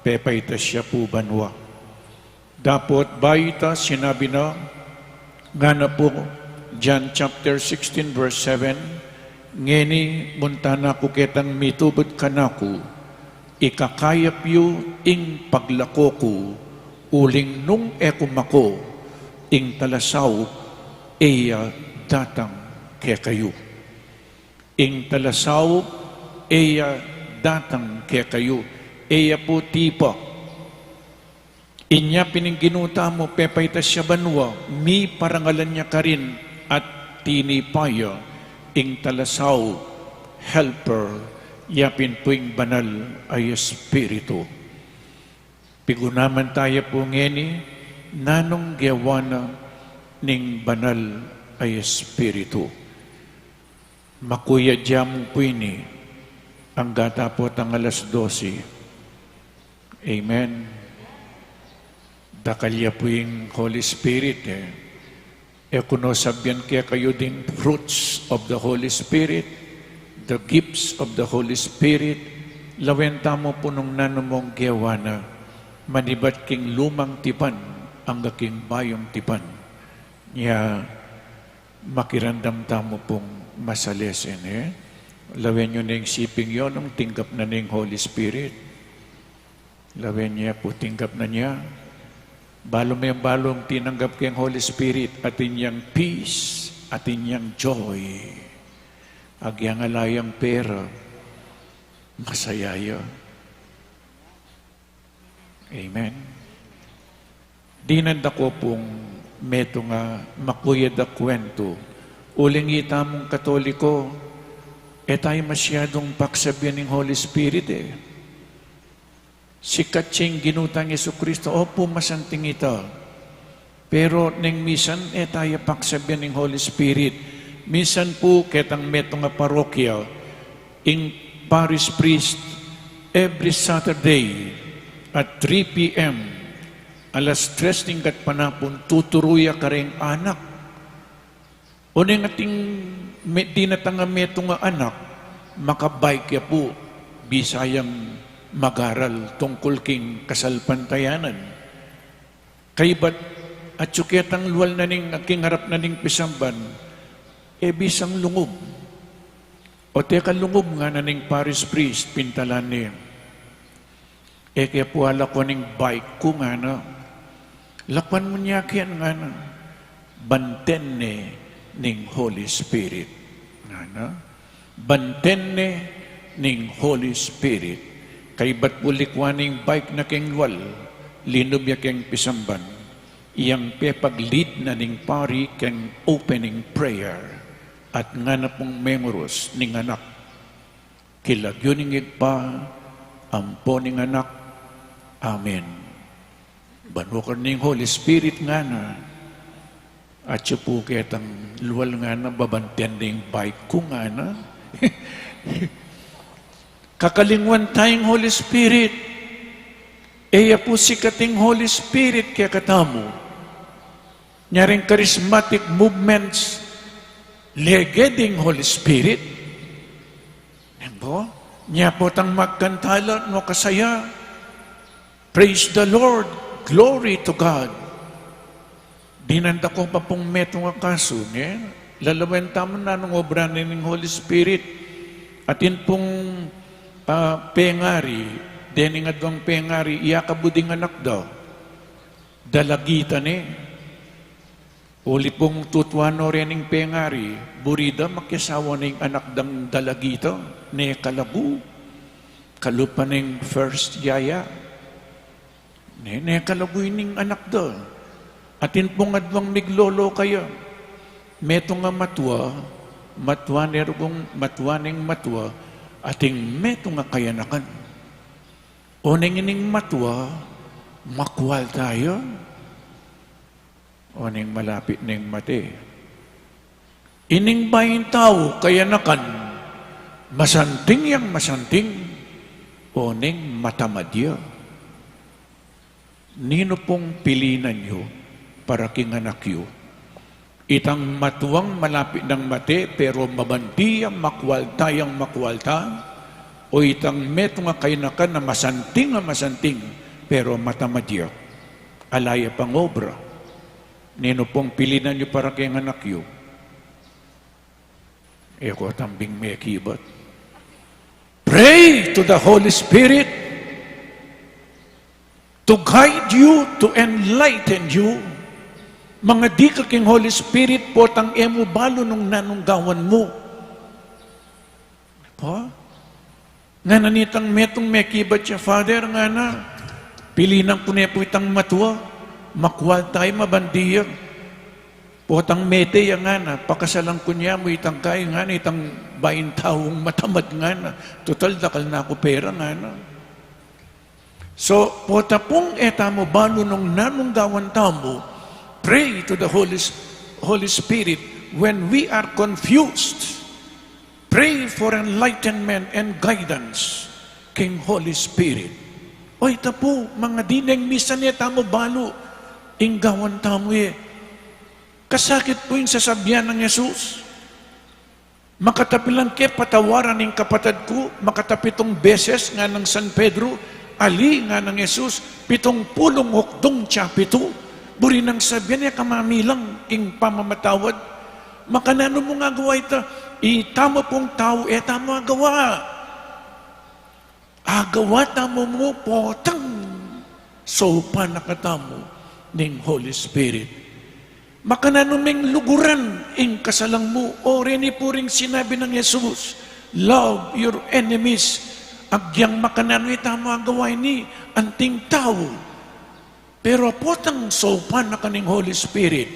Pepaitas ya pu banua. Dapot bayu ita sinabi na, ngana pu, John chapter sixteen verse seven, "Ngeni munta na ku ketang mitubud kanaku, ikakayap yu ing paglako ku, uling nung e ku mako, ing talasaup e ya datang kekayu." Ing talasaup e ya datang kekayu, e ya pu tipa. Inya pin ing Ginu tamu pepaitas ya banua, miparangalan ya karin at tinipa ya ing talasaup, helper, ya pin pu ing banal a Espiritu. Pigunaman taya pu ngeni, nanung gewa na ning banal a Espiritu. Makuya dyamu pu ini, angga tapot ing alas dose. Amen. Dakal ya pu ing Holy Spirit, e. E ku no sabian kekayu ding fruits of the Holy Spirit, the gifts of the Holy Spirit, lawen tamu pu nung nanu mung gewa na, manibat king lumang tipan, angga king bayung tipan. Nya, makiramdam tamu pung masalesen, e. Lawen yu ne ing siping yu nung tinggap na ne ing Holy Spirit. Lawen ye pu, tinggap na ne. Balu meng balung tinanggap keng Holy Spirit, atin yang peace, atin yang joy. Agyang ala yang pera, masaya ya. Amen. Dinan da ku pung metung a makuyad a kwentu. Uling itamung Katoliko, e tayu masyadung paksabian ing Holy Spirit, e. Sikat ya ing Ginu tang Jesucristo, opu, masanting ita. Pero neng misan e taya paksabian ing Holy Spirit. Misan pu ketang metung a parokya, ing parish priest, every Saturday at three P M, alas tres ning gatpanapun, tuturu ya kareng anak. Oneng ating me-, dinatang a metung a anak, makabike ya pu, bisa yang mag-aral tungkul king kasalpantayanan. Kaybat, atyu ketang lual na ning, king arap na ning pisamban, e bisang lungub. O teka, lungub, ngana ning parish priest, pintalan ne. E ke pu alakwan ing bike ku, ngana. Lakwan mu ne keni, ngana. Banten ne ning Holy Spirit, ngana. Banten ne ning Holy Spirit. Kaybat pu likwan ne ing bike na keng lual, linub ya keng pisamban. Yang pepag-lead na ning pari keng opening prayer. At ngana pung mengurus, ning Anak. King lagyu ning Ibpa, ampo ning Anak. Amen. Ban wakar ning Holy Spirit, ngana. Atyu pu ketang lual, ngana, babanten ne ing bike ku, ngana. Kakalingwan taya ing Holy Spirit. E ya pu sikat ing Holy Spirit kekatamu. Nya ring charismatic movements, lege ding Holy Spirit. Nya potang magkanta la, nu kasaya, "Praise the Lord, glory to God." Dinan da ku pa pung metung a kasu, ne? Lalawen tamu nung obra ne ning Holy Spirit. Atin pung, ah, pengari, dening adwang pengari, iyakabud ing anak da. Dalagita ne. Uli pung tutuan no rening pengari, buri da makiasawa ning anak dang dalagita, ne kalagu, kalupa ning first yaya. Ne, ne kalagu ining anak da. Atin pung adwang miglolo kaya. Metung a matua, matua ne rugung, matua neng matua, atin metung a kayanakan. Oneng ining matua, makwal taya. Oneng malapit neng mate. Ining baing tau, kayanakan, masanting yang masanting, oneng matamad ya. Ninu pung pilinan yu para king anak yu? Itang matuang malapit nang mate, pero mabandi yang makwal tayang makwal ta, o itang metung a kayanakan a masanting a masanting, pero matamad ya? Ala ya pang obra. Ninu pung pilinan yu para keng anak yu? E ko tambing mekibat. Pray to the Holy Spirit to guide you, to enlighten you. Mangadi ka king Holy Spirit, potang e mu balu nung nanung gawan mu. Po? Ngana nitang metung mekibat ya, "Father," ngana, "pilinan ku ne pu itang matua, makwal ta ya, mabandi ya. Potang mete ya," ngana, "pakasalan ku ne mu itang kai," ngana, "itang baing taung matamad," ngana, "tutal dakal na ku pera," ngana. So, pota pung e tamu balu nung nanung gawan tamu, pray to the Holy, Holy Spirit when we are confused. Pray for enlightenment and guidance king Holy Spirit. O ita pu, mangadi neng misan e tamu balu ing gawan tamu, e. Kasakit pu ing sasabian nang Jesus. Makatapi lang ke patawaran ing kapatad ku, makatapitung beses, nganang San Pedro, ali, nganang Jesus, pitung pulung okdung tsapitu. Buri nang sabian, e ka mamilang king pamamatawad. Makananu mung agawa ita? Itamu pung tau, e tamu agawa. Agawa tamu mu potang saupan na katamu ning Holy Spirit. Makananu meng luguran ing kasalang mu? O reni pu ring sinabi nang Jesus, "Love your enemies." Agyang makananu ita mu agawa ini anting tau. Pero potang saupan na ka ning Holy Spirit,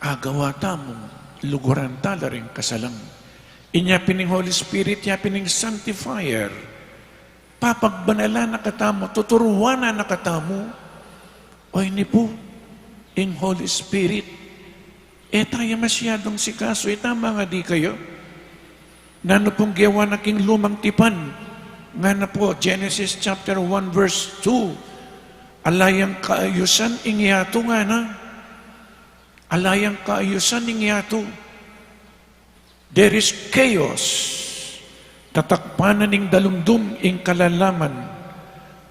agawa tamung luguran tala ring kasalang. Inya pin ing Holy Spirit, ya pin ing sanctifier. Papagbanalan na katamu, tuturuanan na katamu. O ini pu, ing Holy Spirit. E taya masyadung sikasu, e tama nga di kaya? Nanu pung gewa na king lumang tipan? Ngana pu, Genesis chapter one verse two. Ala yang kaayusan ing yatu, ngana. Ala yang kaayusan ing yatu. There is chaos. Tatakpan na ning dalumdum ing kalalaman,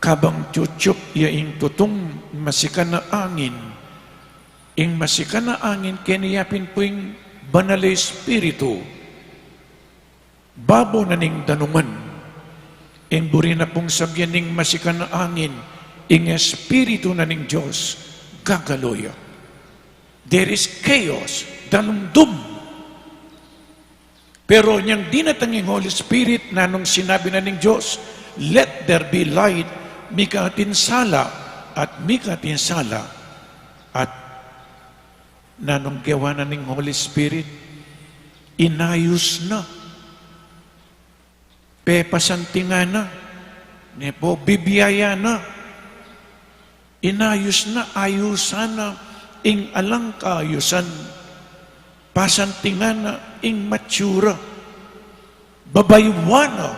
kabang tiyutyup ya ing tutung masikan a angin. Ing masikan a angin, keni ya pin pu ing Banal a Espiritu. Babo na ning danuman. Ing buri na pung sabyan ning masikan a angin, ing Espiritu na ning Dios, gagalo ya. There is chaos, dalumdum. Pero inyang dinatang ing Holy Spirit, nanung sinabi na ning Dios, "Let there be light," mika atin sala, at mika atin sala. At nanung gewa na ning Holy Spirit? Inayus na. Pepasanting na, ne pu, bibiyaya na. Inayus na, ayusan na ing alang kaayusan. Pasanting na ing matsura. Babaywan na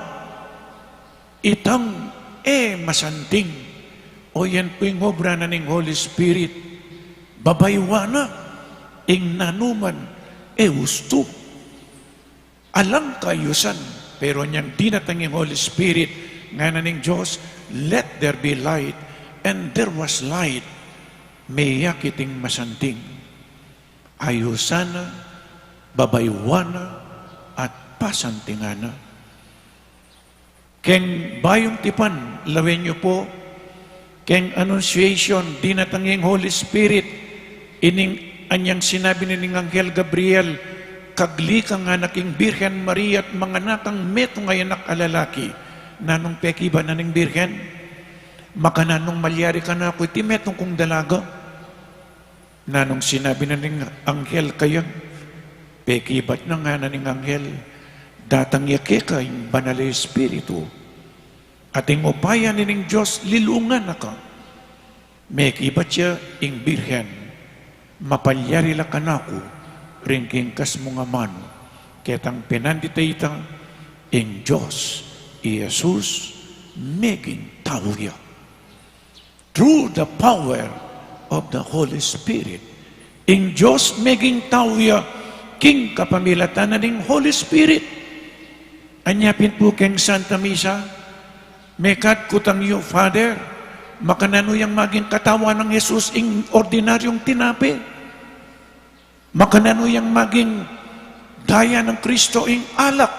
itang e masanting. O yan pu ing obra na ning Holy Spirit. Babaywan na ing nanuman e ustu. Alang kaayusan, pero inyang dinatang ing Holy Spirit, ngana ning Dios, "Let there be light," and there was light. Meyakit ing masanting. Ayusan na, babaywan na, at pasanting na. Keng Bayung Tipan, lawen yu pu, keng Annunciation, dinatang ing Holy Spirit, ining anyang sinabi na ning Anghel Gabriel, "Kagli kang anak ing Birhen Maria at manganak kang metung a anak a lalaki." Nanung pekibat na ning Birhen? Makananung malyari kanaku iti metung kung dalaga? Nanung sinabi na ning Anghel kaya? Pekibat na, ngana ning Anghel, "Datang ya keka ing Banal a Espiritu, at ing upaya na ning Dios lilungan na ka." Mekibat ya ing Birhen, "Mapalyari la kanaku ring kingkas mung amanu." Ketang penandit a ita, ing Dios, i Jesus, meging tau ya. Through the power of the Holy Spirit. Ing Dios meging tau ya king kapamilatan na ning Holy Spirit. Anya pin pu keng Santa Misa, mekad kutang yu, "Father, makananu yang maging katawan nang Jesus ing ordinaryung tinape? Makananu yang maging daya nang Kristo ing alak?"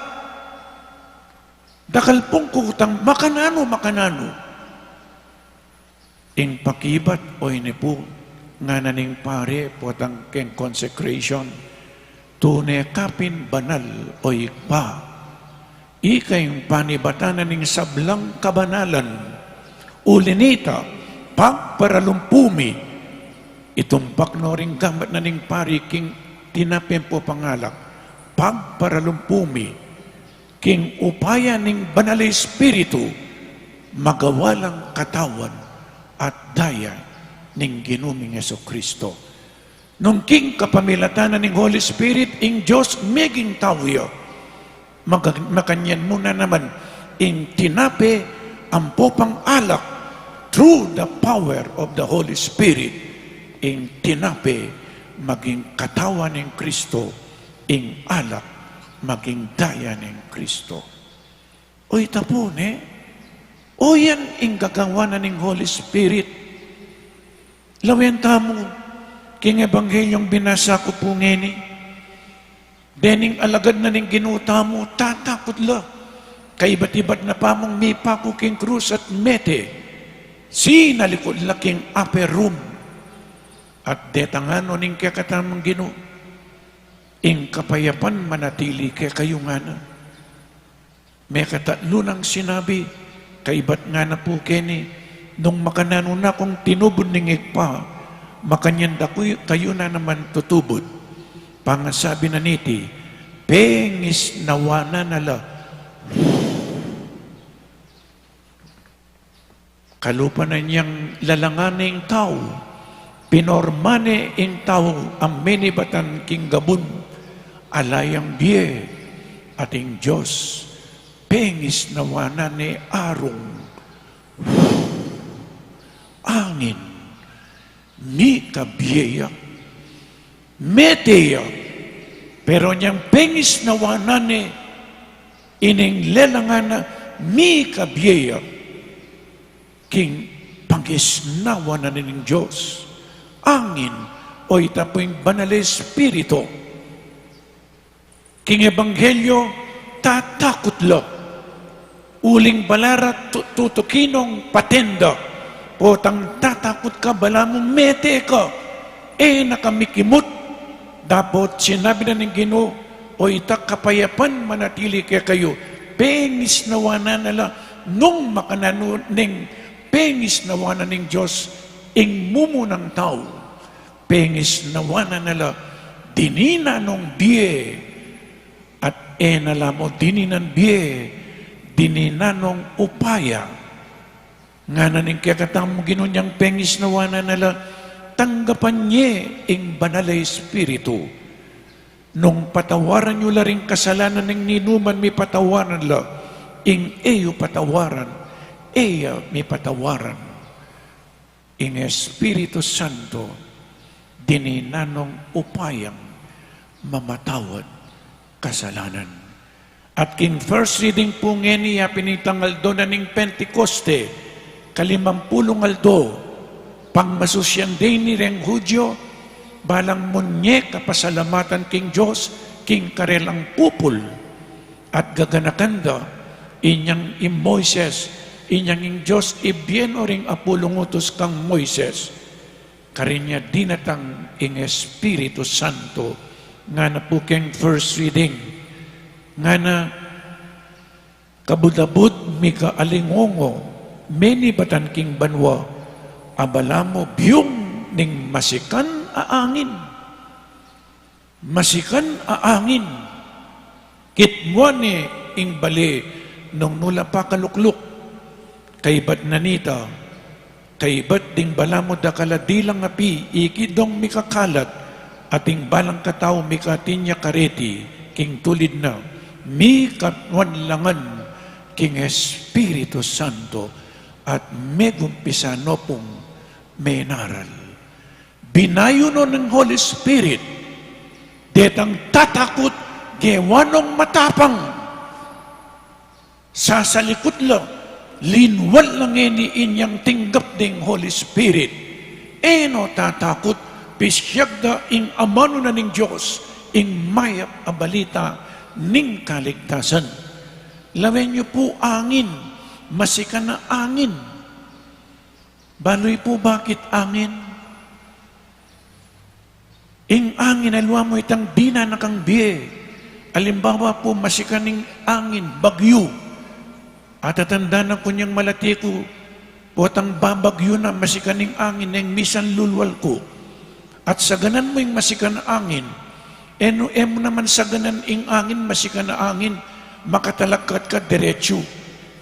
Dakal pung kutang, "Makananu, makananu?" Ing pakibat, o ini pu, ngana ning pari potang keng consecration, "Tune ka pin banal, o Ibpa. Ika ing panibatan na ning sablang kabanalan. Uli nita, pagparalumpu mi." Itumpak no ring gamat na ning pari king tinape ampo pang alak, "Pagparalumpu mi." King upaya ning Banal a Espiritu, magawa lang katawan at daya ning Ginu ming Jesucristo. Nung king kapamilatan na ning Holy Spirit, ing Dios meging tau ya. Maga-, makanyan mu na naman, ing tinape ampo pang alak, through the power of the Holy Spirit, ing tinape maging katawan ning Kristo, ing alak maging daya ning Kristo. O ita pu, ne? O yan ing gagawa na ning Holy Spirit. Lawen tamu king Ebanghelyung binasa ku pu ngeni. Dening alagad na ning Ginu tamu, tatakut la. Kaibat-ibat na pamung mipaku king krus at mete, sinalikut la king upper room. At detang ngana ning kekatamung Ginu, ing kapayapan manatili kekayu ngana. Mekatatlu nang sinabi, kaibat ngana pu keni, nung makananu na kung tinubud ning Ibpa, makanyan da ku-, kayu na naman tutubud. Pangasabi na niti, pengisnawanan na la. Kalupa na niyang lalangan ing tau, pinorma ne ing tau a menibatan king gabun, ala yang bie, at ing Dios, pengisnawanan ne arung angin, mika bie ya, mete ya, pero inyang pengisnawanan ne ining lelangan na mika bie ya, king pangisnawa na ning Dios, angin, o ita pu ing Banal a Espiritu. King Ebanghelyo, tatakut la. Uling bala ra tu-, tutuki nong paten da. Potang tatakut ka, balamu mete ka. E na ka mikimut. Dapot sinabi na ning Ginu, o ita kapayapan manatili kekayu. Pengisnawanan na la nung makananu ning pengisnawanan ning Dios ing mumunang tau. Pengisnawanan na la dininan nong bie, at e na la mu dininan bie, dininan nong upaya. Ngana ning kekatamung Ginu, inyang pengisnawanan na la, tanggapan ye ing Banal a Espiritu. Nung patawaran yu la ring kasalanan ning ninuman, mipatawaran la, ing e yu patawaran, e ya mipatawaran. Ing Espiritu Santo, dininan nong upayang mamatawad kasalanan. At king first reading pu ngeni, ya pin itang aldo na ning Pentecoste, kalimampulung aldo, pangmasusyan de ini reng Judio, balang munye kapasalamatan king Dios, king karelang pupul. At gaganakan da, inyang i Moises, inyang ing Dios ibie no ring apulung utus kang Moises. Karin ya dinatang ing Espiritu Santo, ngana pu keng first reading. Ngana, kabud-abud mika alingongo, menibatan king banua, a balamu biung ning masikan a angin. Masikan a angin. Kitmuan ne ing bale nung nu la pakalukluk. Kaibat na nita, kaibat ding balamu dakal a dilang api, ikit dong mikakalat, at ing balang katau mikatin ya kareti king tulid na, mikatwan la ngan king Espiritu Santo, at megumpisa no pung menaral. Binayu no ning Holy Spirit, detang tatakut, gewa nong matapang. Sasalikut la, linwal la ngeni inyang tinggap ding Holy Spirit. E no tatakut, pisiag da ing amanu na ning Dios, ing mayap a balita ning kaligtasan. Lawen yu pu angin, masikan a angin. Balu yu pu bakit angin? Ing angin, aliwa mu itang dinan na kang bie. Alimbawa pu, masikan ing angin, bagyu. Atatandanan ku inyang malati ku, potang babagyu na, masikan ing angin, neng misan lulwal ku. At saganan mu ing masikan a angin. E nu, e mu naman saganan ing angin, masikan a angin, makatalakad ka diretsu.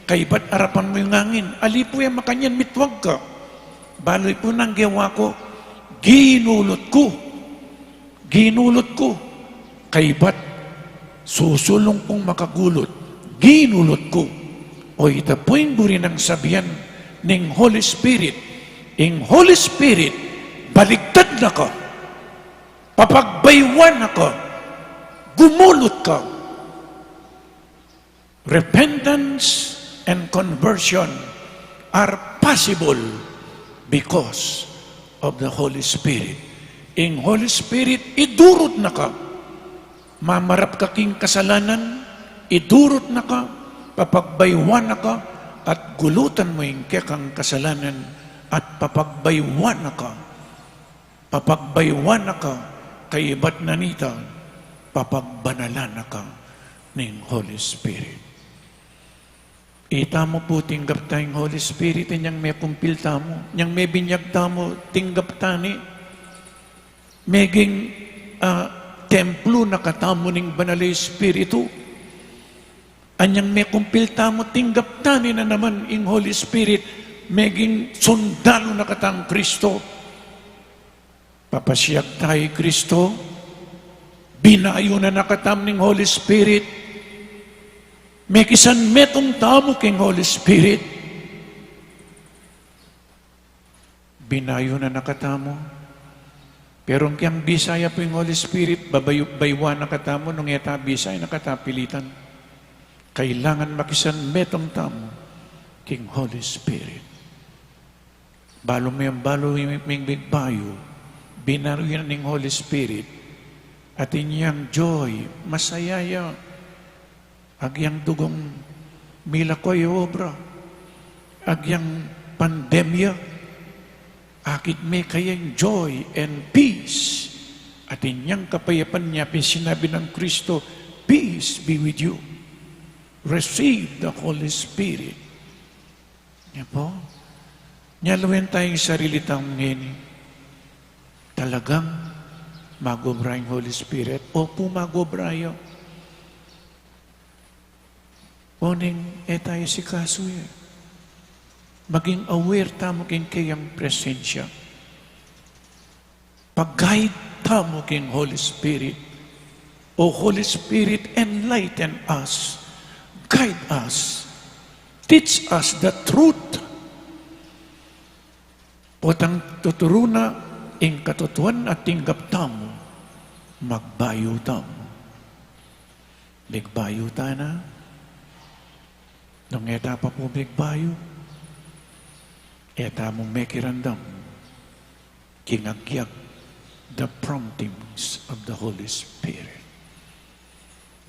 Kaibat arapan mu ing angin. Ali pu e makanyan, mitwag ka. Balu yu pu nang gewa ku, ginulut ku. Ginulut ku. Kaibat susulung kung makagulut. Ginulut ku. O ita pu ing buri nang sabian ning Holy Spirit. Ing Holy Spirit, baligtad na ka. Papagbaywan na ka. Gumulut ka. Repentance and conversion are possible because of the Holy Spirit. Ing Holy Spirit, idurut na ka. Mamarap ka king kasalanan, idurut na ka, papagbaywan na ka, at gulutan mu ing kekang kasalanan, at papagbaywan na ka. Papagbayuan na ka, kaybat na nita, papagbanalan na ka ning Holy Spirit. Itamu pu, tinggap tayang Holy Spirit, inyang mekumpil tamu, inyang mebinyag tamu, tinggap tani, meging, ah, templo na katamu ning Banal a Espiritu. Anyang mekumpil tamu, tinggap tani na naman ing Holy Spirit, meging sundalu na katang Kristo. Papasiag tayu i Kristo, binayu na na katamu ning Holy Spirit, mekisan metung tamu king Holy Spirit. Binayu na na katamu. Pero nung kayang bisa ya pu ing Holy Spirit, babayu, bayuan na katamu, nung e ta bisa, e na kata pilitan. Kailangan makisan metung tamu king Holy Spirit. Balu me, balu ming migbayu, binayu na ning Holy Spirit, atin yang joy, masaya ya. Agyang dugang milako ya obra, agyang pandemya, akit me kayang joy and peace. Atin yang kapayapan ya, pin sinabi nang Kristo, "Peace be with you. Receive the Holy Spirit." Nya pu, nya lawen taya ing sarili tamu ngeni. Talagang mag-obra ing Holy Spirit? Opu, mag-obra ya. Oneng e taya asikasu ya. Maging aware tamu king kayang presensya. Pag-guide tamu king Holy Spirit. O Holy Spirit, enlighten us, guide us, teach us the truth. Potang tuturu na ing katutuan a tinggap tamu, magbayu tamu. Migbayu tana. Nung e ta pa pu migbayu, e tamu mekiramdam king agyag, the promptings of the Holy Spirit.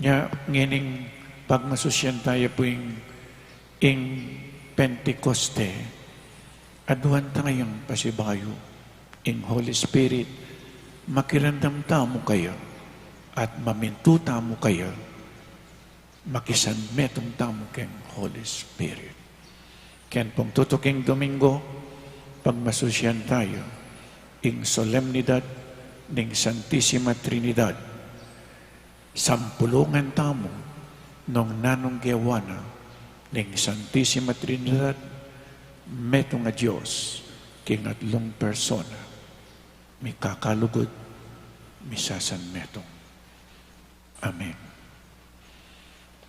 Nya, ngening pagmasusian taya pu ing, ing Pentecoste, aduan tayang pasibayu, ing Holy Spirit, makiramdam tamu kaya, at mamintu tamu kaya, makisan metung tamu keng Holy Spirit. Ken pung tutuking Domingo, pagmasusian taya ing solemnidad ning Santisima Trinidad. Sampulungan tamu nung nanung gewa na ning Santisima Trinidad, metung a Dios, king atlung persona, mikakalugud, misasanmetung. Amen.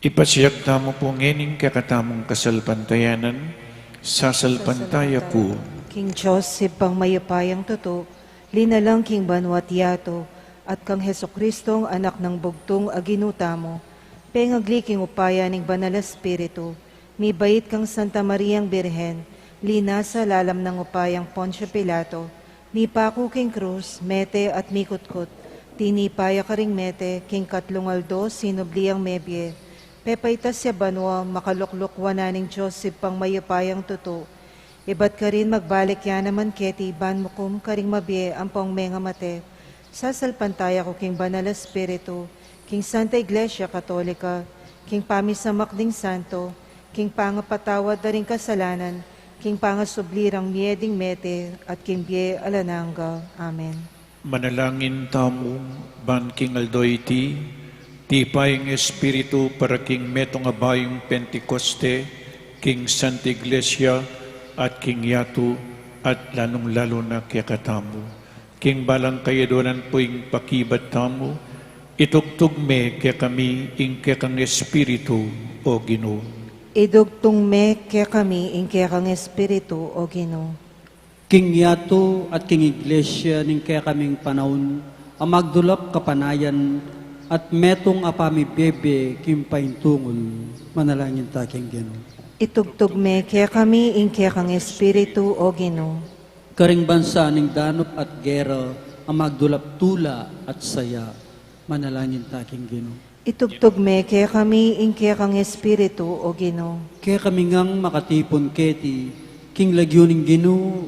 Ipasiag tamu pu ngening kekatamung kasalpantayanan, sasalpantaya ku king Dios, Ibpang mayupayang tutu, linalang king banua't yatu, at kang Jesucristong Anak nang Bugtung a Ginu tamu, pengagli king upaya ning Banal a Espiritu, mibait kang Santa Mariang Birhen, linasa lalam nang upayang Poncio Pilato, mipaku king krus, mete at mikutkut, tinipa ya karing mete, king katlung aldo sinubli yang mebie, pepaitas ya banua, makalukluk wanan ning Dios Ibpang mayupayang tutu, ibat karin magbalik ya naman keti ban mukum karing mabie ampong mengamate. Sasalpantaya ku king Banal a Espiritu, king Santa Iglesia Katolika, king pamisamak ding santo, king pangapatawad da ring kasalanan, king pangasubli rang mie ding mete, at king bie alang angga. Amen. Manalangin tamu ban king aldo iti, tipa ing Espiritu para king metung a bayung Pentecoste, king Santa Iglesia, at king yatu, at lalung-lalu na kekatamu. King balang kayaduanan pu ing pakibat tamu, itugtug me kekami ing kekang Espiritu, O Ginu. Idugtung me kekami ing kekang Espiritu, O Ginu. King yatu at king Iglesia ning kekaming panaun, a magdulap kapanayan, at metung a pamibie-bie king paintungul, manalangin ta king Ginu. Itugtug me kekami ing kekang Espiritu, O Ginu. Karing bansa ning danup at gera, a magdulap tula at saya, manalangin ta king Ginu. Itugtug me kekami ing kekang Espiritu, O Ginu. Kekami ngang makatipun keti, king lagyu ning Ginu,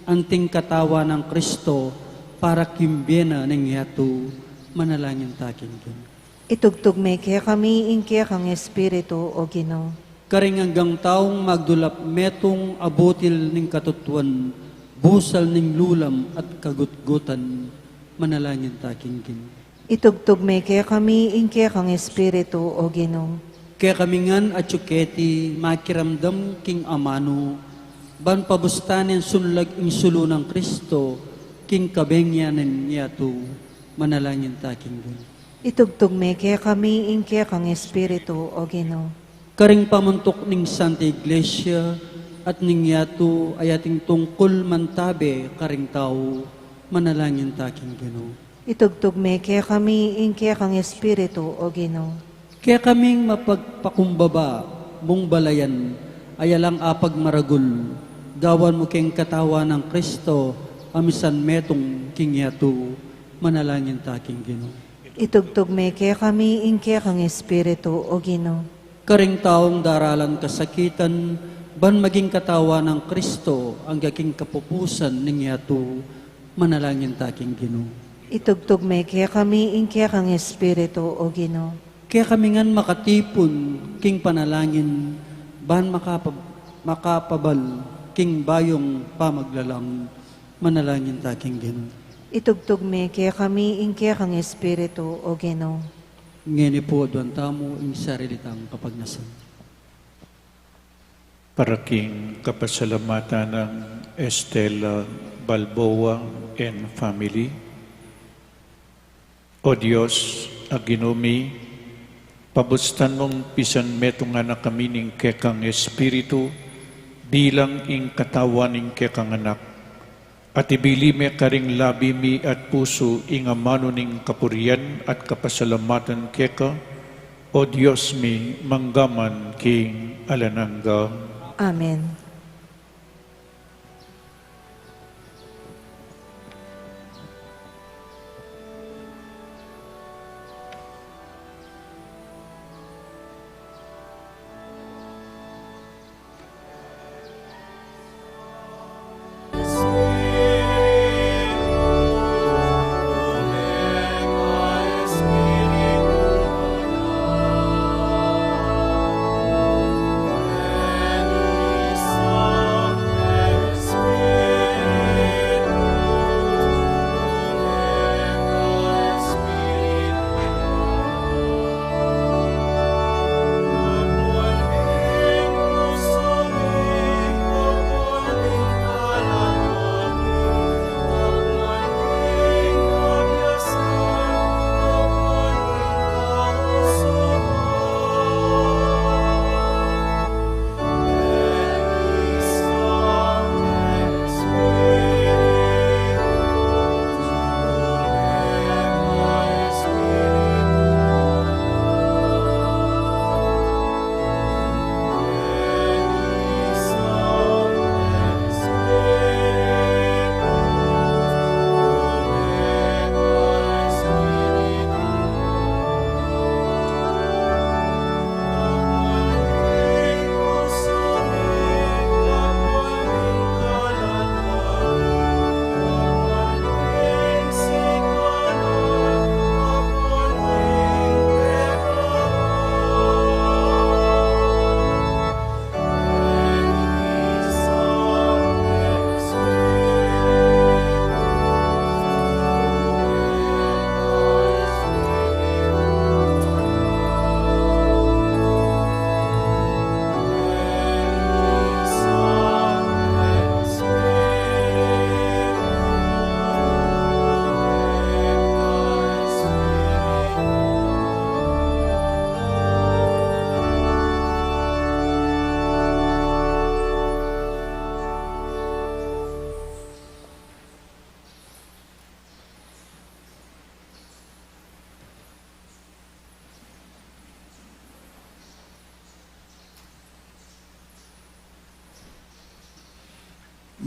anting katawan nang Kristo, Para king bie na ning yatu, manalangin ta king Ginu. Itugtug me kekami ing kekang Espiritu, O Ginu. Karing anggang taung magdulap metung a butil ning katutuan, busal ning lulam at kagutgutan, manalangin ta king Ginu. Itugtug me kekami ing kekang Espiritu, O Ginu. Kekami ngan atyu keti makiramdam king amanu, ban pabustanin sunlag ing sulu nang Kristo, king kabengi ning yatu, manalangin ta king Ginu. Itugtug me kekami ing kekang Espiritu, O Ginu. Karing pamuntuk ning Santa Iglesia at ning yatu a ating tungkul mantabe karing tau, manalangin ta king Ginu. Itugtug me kekami ing kekang Espiritu, O Ginu. Kekaming mapagpakumbaba mung balayan, a yalang apagmaragul, gawan mu keng katawan nang Kristo a misan metung king yatu, manalangin ta king Ginu. Itugtug me kekami ing kekang Espiritu, O Ginu. Karing taung daralan kasakitan, ban maging katawan nang Kristo angga king kapupusan ning yatu, manalangin ta king Ginu. Itugtug me kekami ing kekang Espiritu, O Ginu. Kekami ngan makatipun king panalangin, ban makapab-, makapabal king bayung pamaglalang, manalangin ta king Ginu. Itugtug me kekami ing kekang Espiritu, O Ginu. Ngeni pu, aduan tamu ing sarili tang kapagnasan. Para king kapasalamatan nang Estela Balboa and family. O Dios, a Ginu mi, pabustan mung pisan metungan na kami ning kekang Espiritu, bilang ing katawan ning kekang Anak. At ibili me karing labi mi at pusu ing amanu ning kapurian at kapasalamatan keka, O Dios mi, mangga man king alang angga. Amen.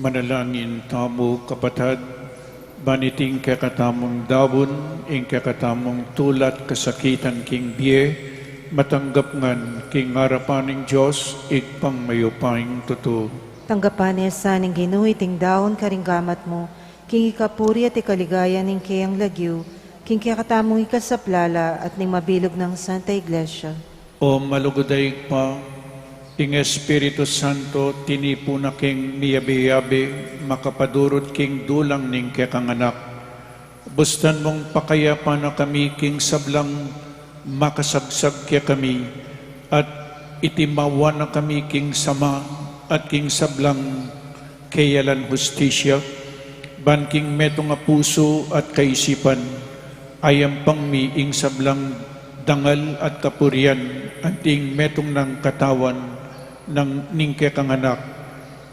Manalangin tamu, kapatad, ban iting kekatamung daun, ing kekatamung tula't kasakitan king bie, matanggap ngan king arapan ning Dios, Ibpang mayupayang tutu. Tanggapan na sa ning Ginu iting daun karing gamat mu, King ikapuri at ikaligaya ning keyang lagyu, king kekatamung ikasaplala at ning mabilug nang Santa Iglesia. O malugud a Ibpa, ing Espiritu Santo tinipu na king miyabe-yabe makapadurut king dulang ning kekang Anak. Bustan mung pakayapan na kami king sablang makasagsag kekami, at itimawa na kami king sama at king sablang keyalan hustisya, ban king metung a pusu at kaisipan, ayampang mi ing sablang dangal at kapurian, anting metung nang katawan nang ning kekang Anak.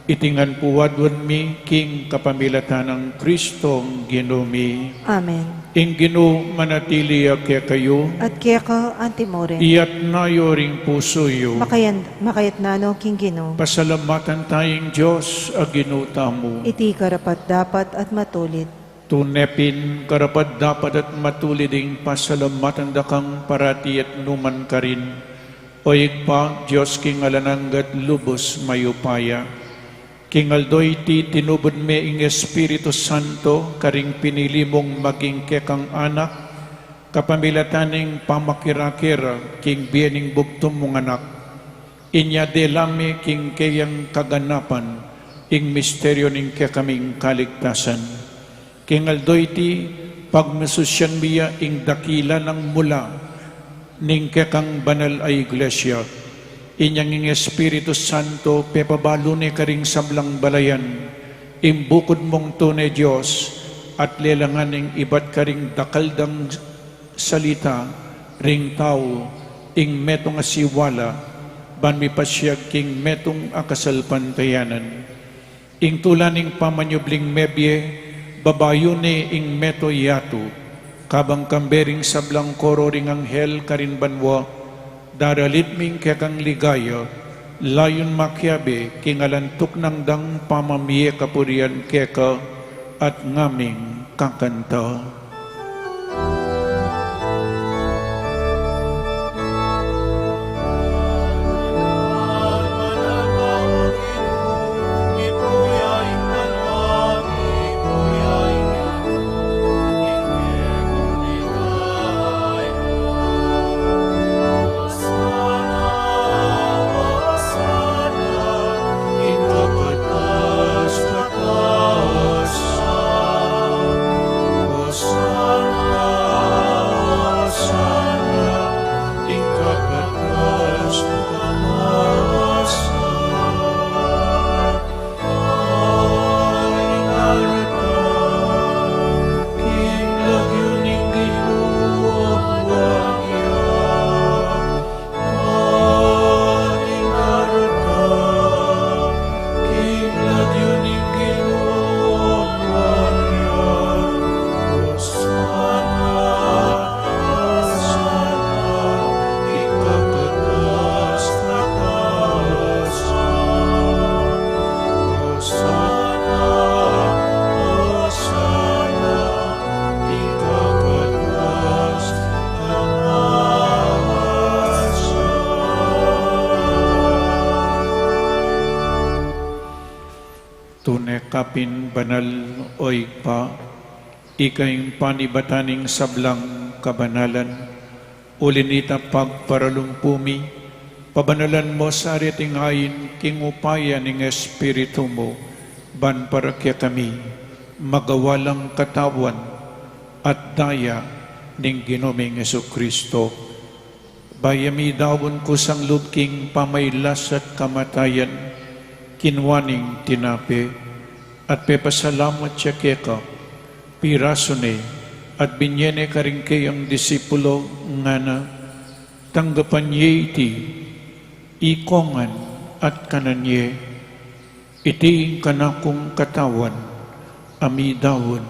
Iti ngan pu aduan mi king kapamilatan nang Kristong Ginu mi. Amen. Ing Ginu manatili ya kekayu. At keka antimurin. Iyatna yu ring pusu yu. Makayan-, makayatna no king Ginu. Pasalamatan taya ing Dios a Ginu tamu. Iti karapat-dapat at matulid. Tune pin karapat-dapat at matulid ing pasalamatan da kang parati at nukarin man, O Ibpa, Dios king alang angga at lubus mayupaya. King aldo iti tinubud me ing Espiritu Santo karing pinili mung maging kekang anak, kapamilatan ning pamakirake ra king bie ning bugtung mung Anak. Inya dela me king keyang kaganapan ing misteryu ning kekaming kaligtasan. King aldo iti, pagmasusian mi ya ing dakila nang mula ning kekang banal a Iglesia. Inyang ing Espiritu Santo pepabalu ne karing sablang balayan ing bukud mung tune Dios, at lelangan ning ibat karing dakal dang salita ring tau ing metung a siwala, ban mipasiag king metung a kasalpantayanan. Ing tula ning pamanyubling mebie, babayu ne ing meto yatu, kabang kambe ring sablang koro ring anghel karin banua, daralit mi ing kekang ligaya, layun makiabe king alang tuknang dang pamamie kapurian keka, at ngaming kakanta. Tune ka pin banal, O Ibpa, ika ing panibatan ning sablang kabanalan. Uli nita pagparalumpu mi, pabanalan mu sa reting ain king upaya ning Espiritu mu, ban para kekami magawa lang katawan at daya ning Ginu ming Jesucristo. Bayu mi daun kusang lub king pamailas at kamatayan, kinua ne ing tinape, at pepasalamat ya keka, pirasu ne, at binye ne karing keyang disipulo, ngana: Tanggapan ye iti ikongan at kanan ye, iti ing kanakung katawan, a midaun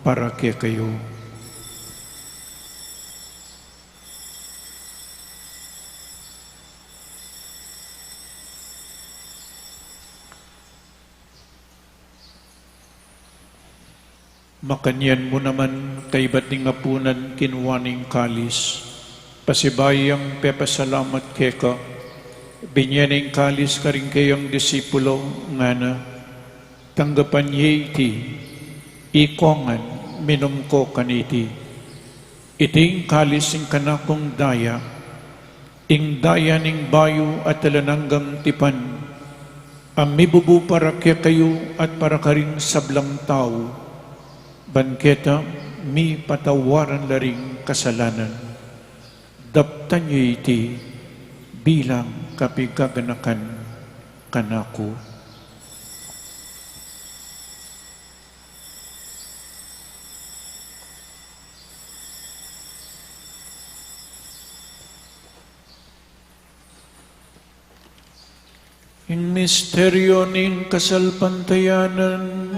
para kekayu. Makanyan mu naman, kaybat ning apunan, kinua ne ing kalis, pasibayu yang pepasalamat keka, binye ne ing kalis karing keyang disipulo, ngana: Tanggapan ye iti, Ikongan, minum ko kaniti. Iti ing kalis ning kanakung daya, ing daya ning bayu at alang anggang tipan, a mibubu para kekayu at para karing sablang tau, ban keta mipatawaran la ring kasalanan. Daptan yu iti bilang kapigaganakan kanaku. Ing misteryo ning kasalpantayanan.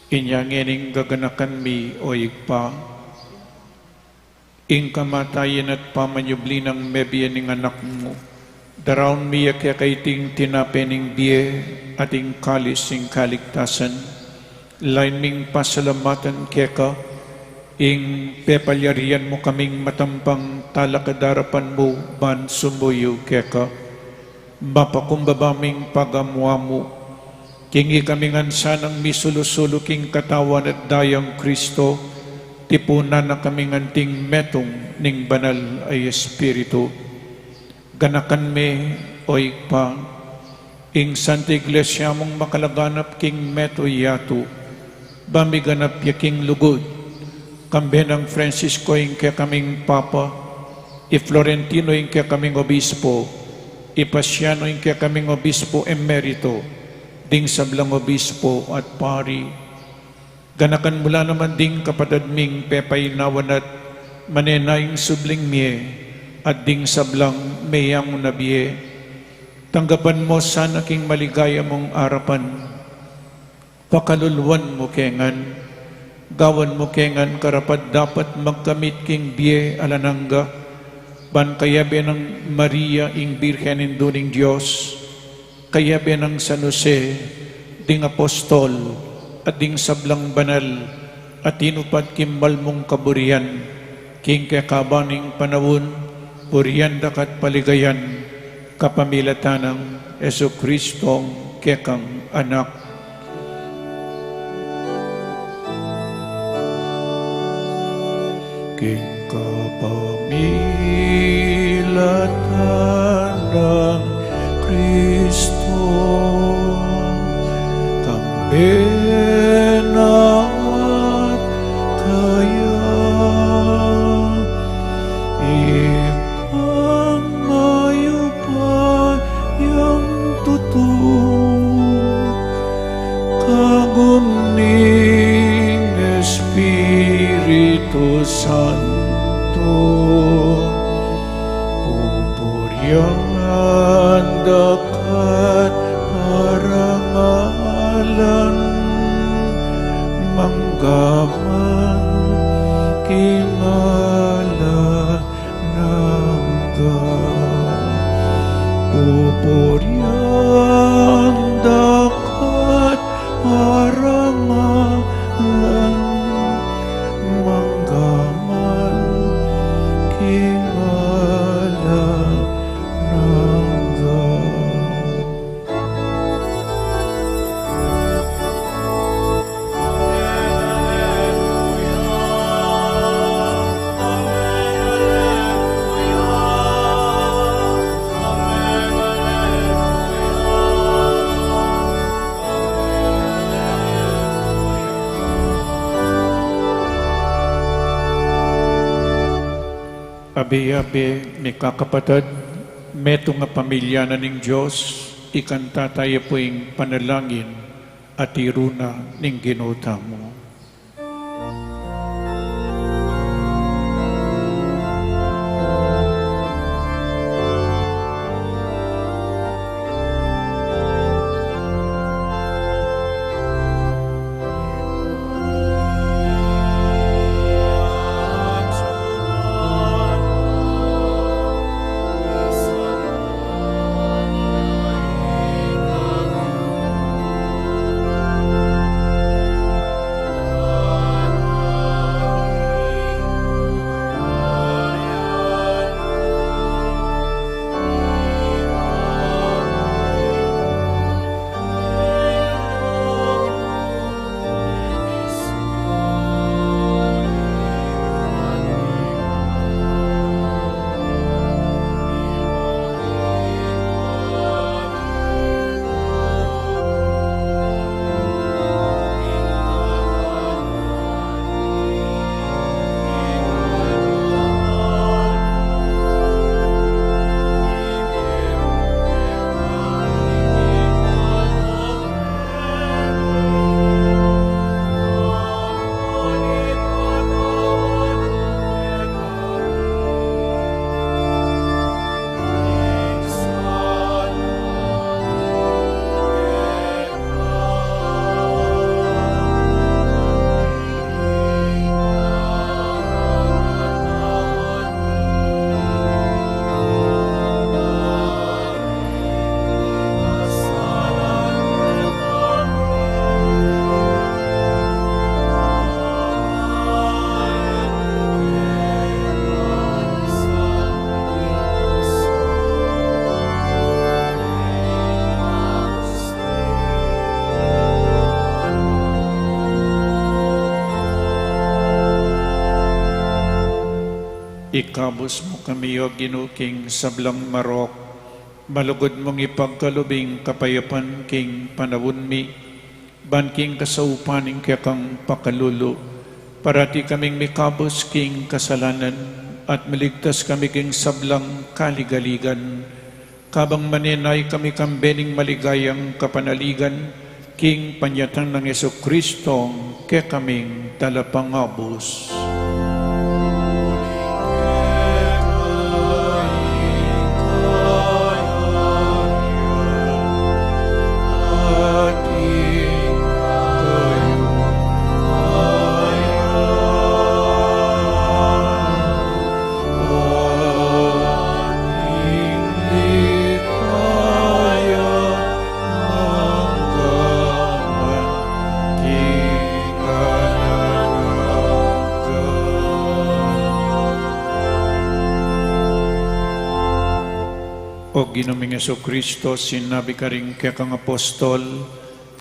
Inya ngening gaganakan mi, o Ibpa, ing kamatayan at pamanyubli nang mebie ning Anak mu, daraun mi ya keka iting tinape ning bie at ing kalis ning kaligtasan. Lain ming pasalamatan keka ing pepalyarian mu kaming matampang talakad king arapan mu ban sumuyu keka. Mapakumbaba ming pagamu-amu king ikami ngan sanang misulu-sulu king katawan at dayang Kristo, tipunan na kaming anting metung ning Banal a Espiritu. Ganakan me, o Ibpa, ing Santa Iglesia mung makalaganap king metung yatu, ba miganap ya king lugud, kambe nang Francisco ing kekaming Papa, i Florentino ing kekaming Obispo, i Pasiano ing kekaming Obispo Emerito, ding sablang Obispo at Pari. Ganakan mu la naman ding kapatad ming pepainawan at manenayang subling mie, at ding sablang meyangu na bie. Tanggapan mu sana king maligaya mung arapan. Pakaluluan mu ke ngan, gawan mu ke ngan karapat-dapat magkamit king bie alang angga, ban kayabe nang Maria ing Birhen Indu ning Dios, kayabe nang San Jose, ding apostol, at ding sablang banal a tinupad king malmung kaburian, king kekaban ning panaun, purian da ka at paligayan, kapamilatan nang Jesucristong kekang Anak. King kapamilatan nang Kristo, kambe na at kaya, Ibpang mayupayang tutu, kagum ning Espiritu Santo, pupurian da ka at parangalan, mangga man king alang angga. Pupurian da ka at parangalan, mangga man king alang angga. Abe-abe, mikakapatad, metung a pamilya na ning Dios, ikanta taya pu ing panalangin a tiru na ning Ginu tamu. Ikabus mu kami, O Ginu, king sablang marok, malugud mung ipagkalub ing kapayapan king panaun mi, ban king kasaupan ning kekang pakalulu, parati kaming mikabus king kasalanan, at miligtas kami king sablang kaligaligan, kabang manenaya kami kambe ning maligayang kapanaligan, king panyatang nang Jesucristong kekaming Talapangabus. O Ginu ming Jesucristo, sinabi karing kekang apostol,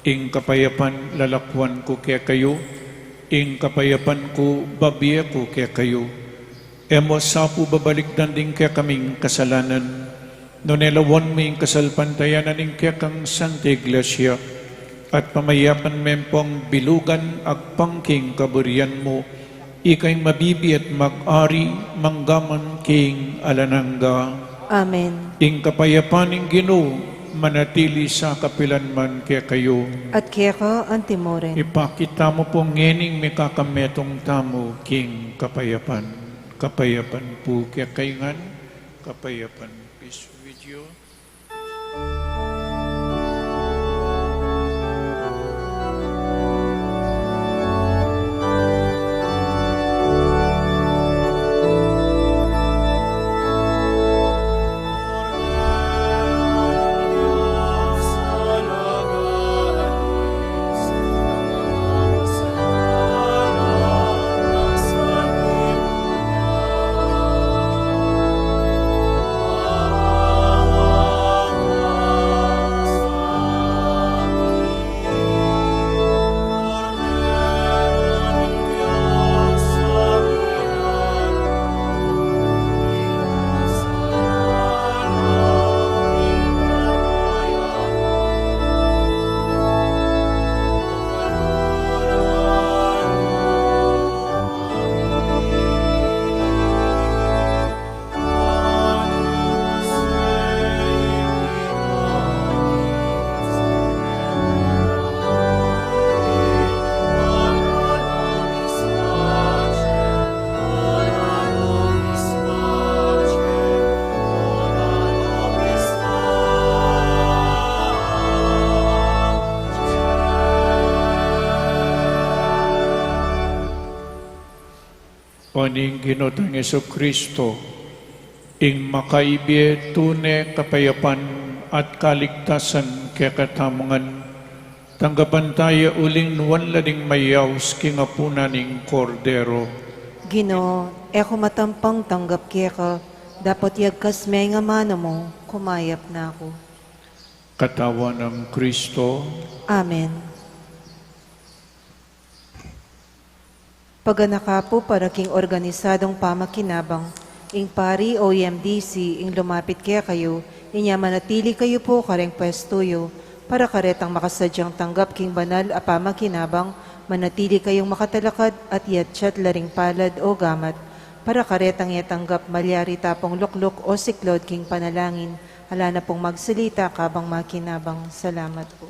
ing kapayapan lalakuan ku kekayu, ing kapayapan ku babie ku kekayu. E mu sa pu babalikdan ding kekaming kasalanan, nune lawan mu ing kasalpantayanan ning kekang Santa Iglesia, at pamayapan me pung bilugan agpang king kaburian mu, ika ing mabibie at mag-ari manggaman king alang angga. Amen. Ing kapayapan ning Ginu manatili sa kapilan man kekayu. At keka anti mu rin. Ipakit tamu pu ngening mikakametung tamu king kapayapan. Kapayapan pu kekayu ngan, kapayapan, peace with you. Ning Ginu tang Jesucristo, ing makaibie tune kapayapan at kaligtasan kekatamu ngan, tanggapan taya uling nuan la ding mayaus king apunan ning Kordero. Ginu, e ku matampang tanggap keka, dapot yagkas me ing amanu mu, kumayap na ku. Katawan nang Kristo. Amen. Paganaka pu para king organisadong pamakinabang, ing pari o E M D C ing lumapit kekayu, inya manatili kayu pu kareng pwestu yu, para karetang makasadyang tanggap king banal a pamakinabang, manatili kayung makatalakad at yatyat la ring palad o gamat, para karetang e tanggap malyari tapung lukluk o siklaud king panalangin, ala na pung magsalita kabang makinabang. Salamat pu.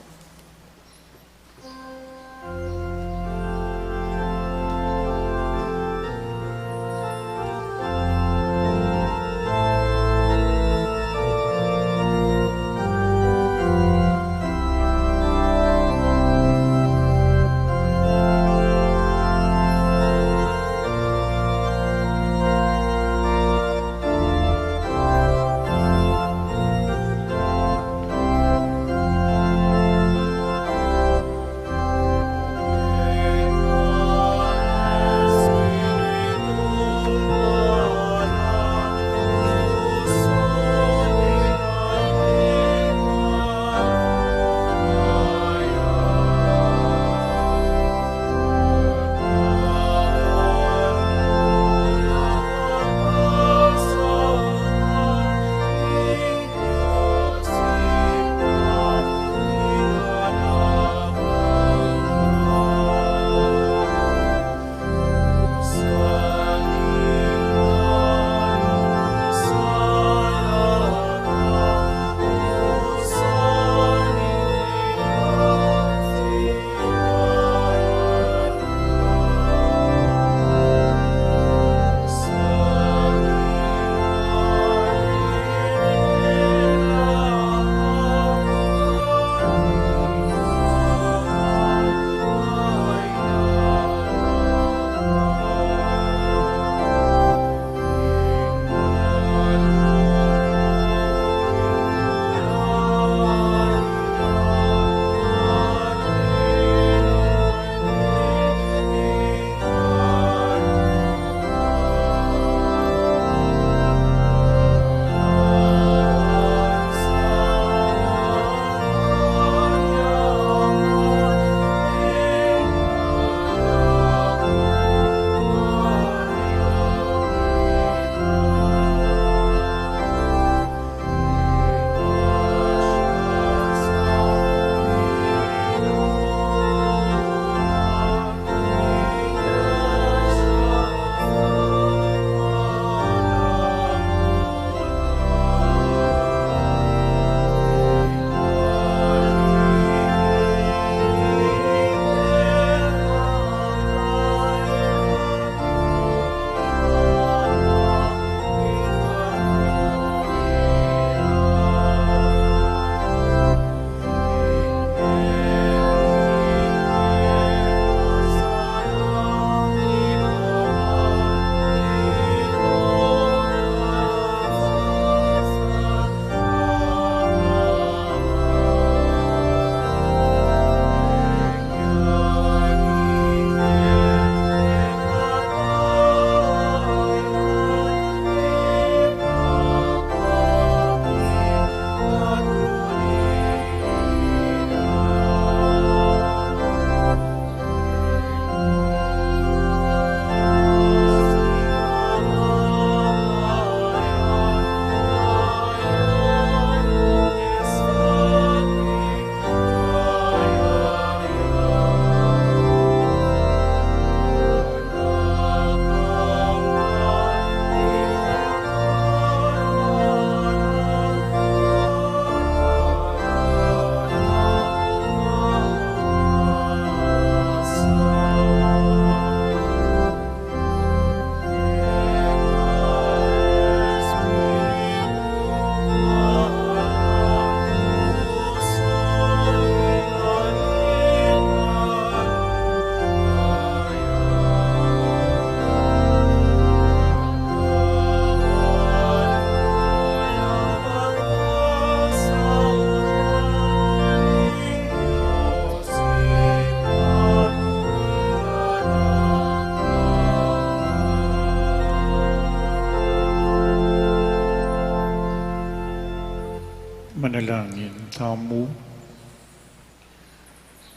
Manalangin tamu.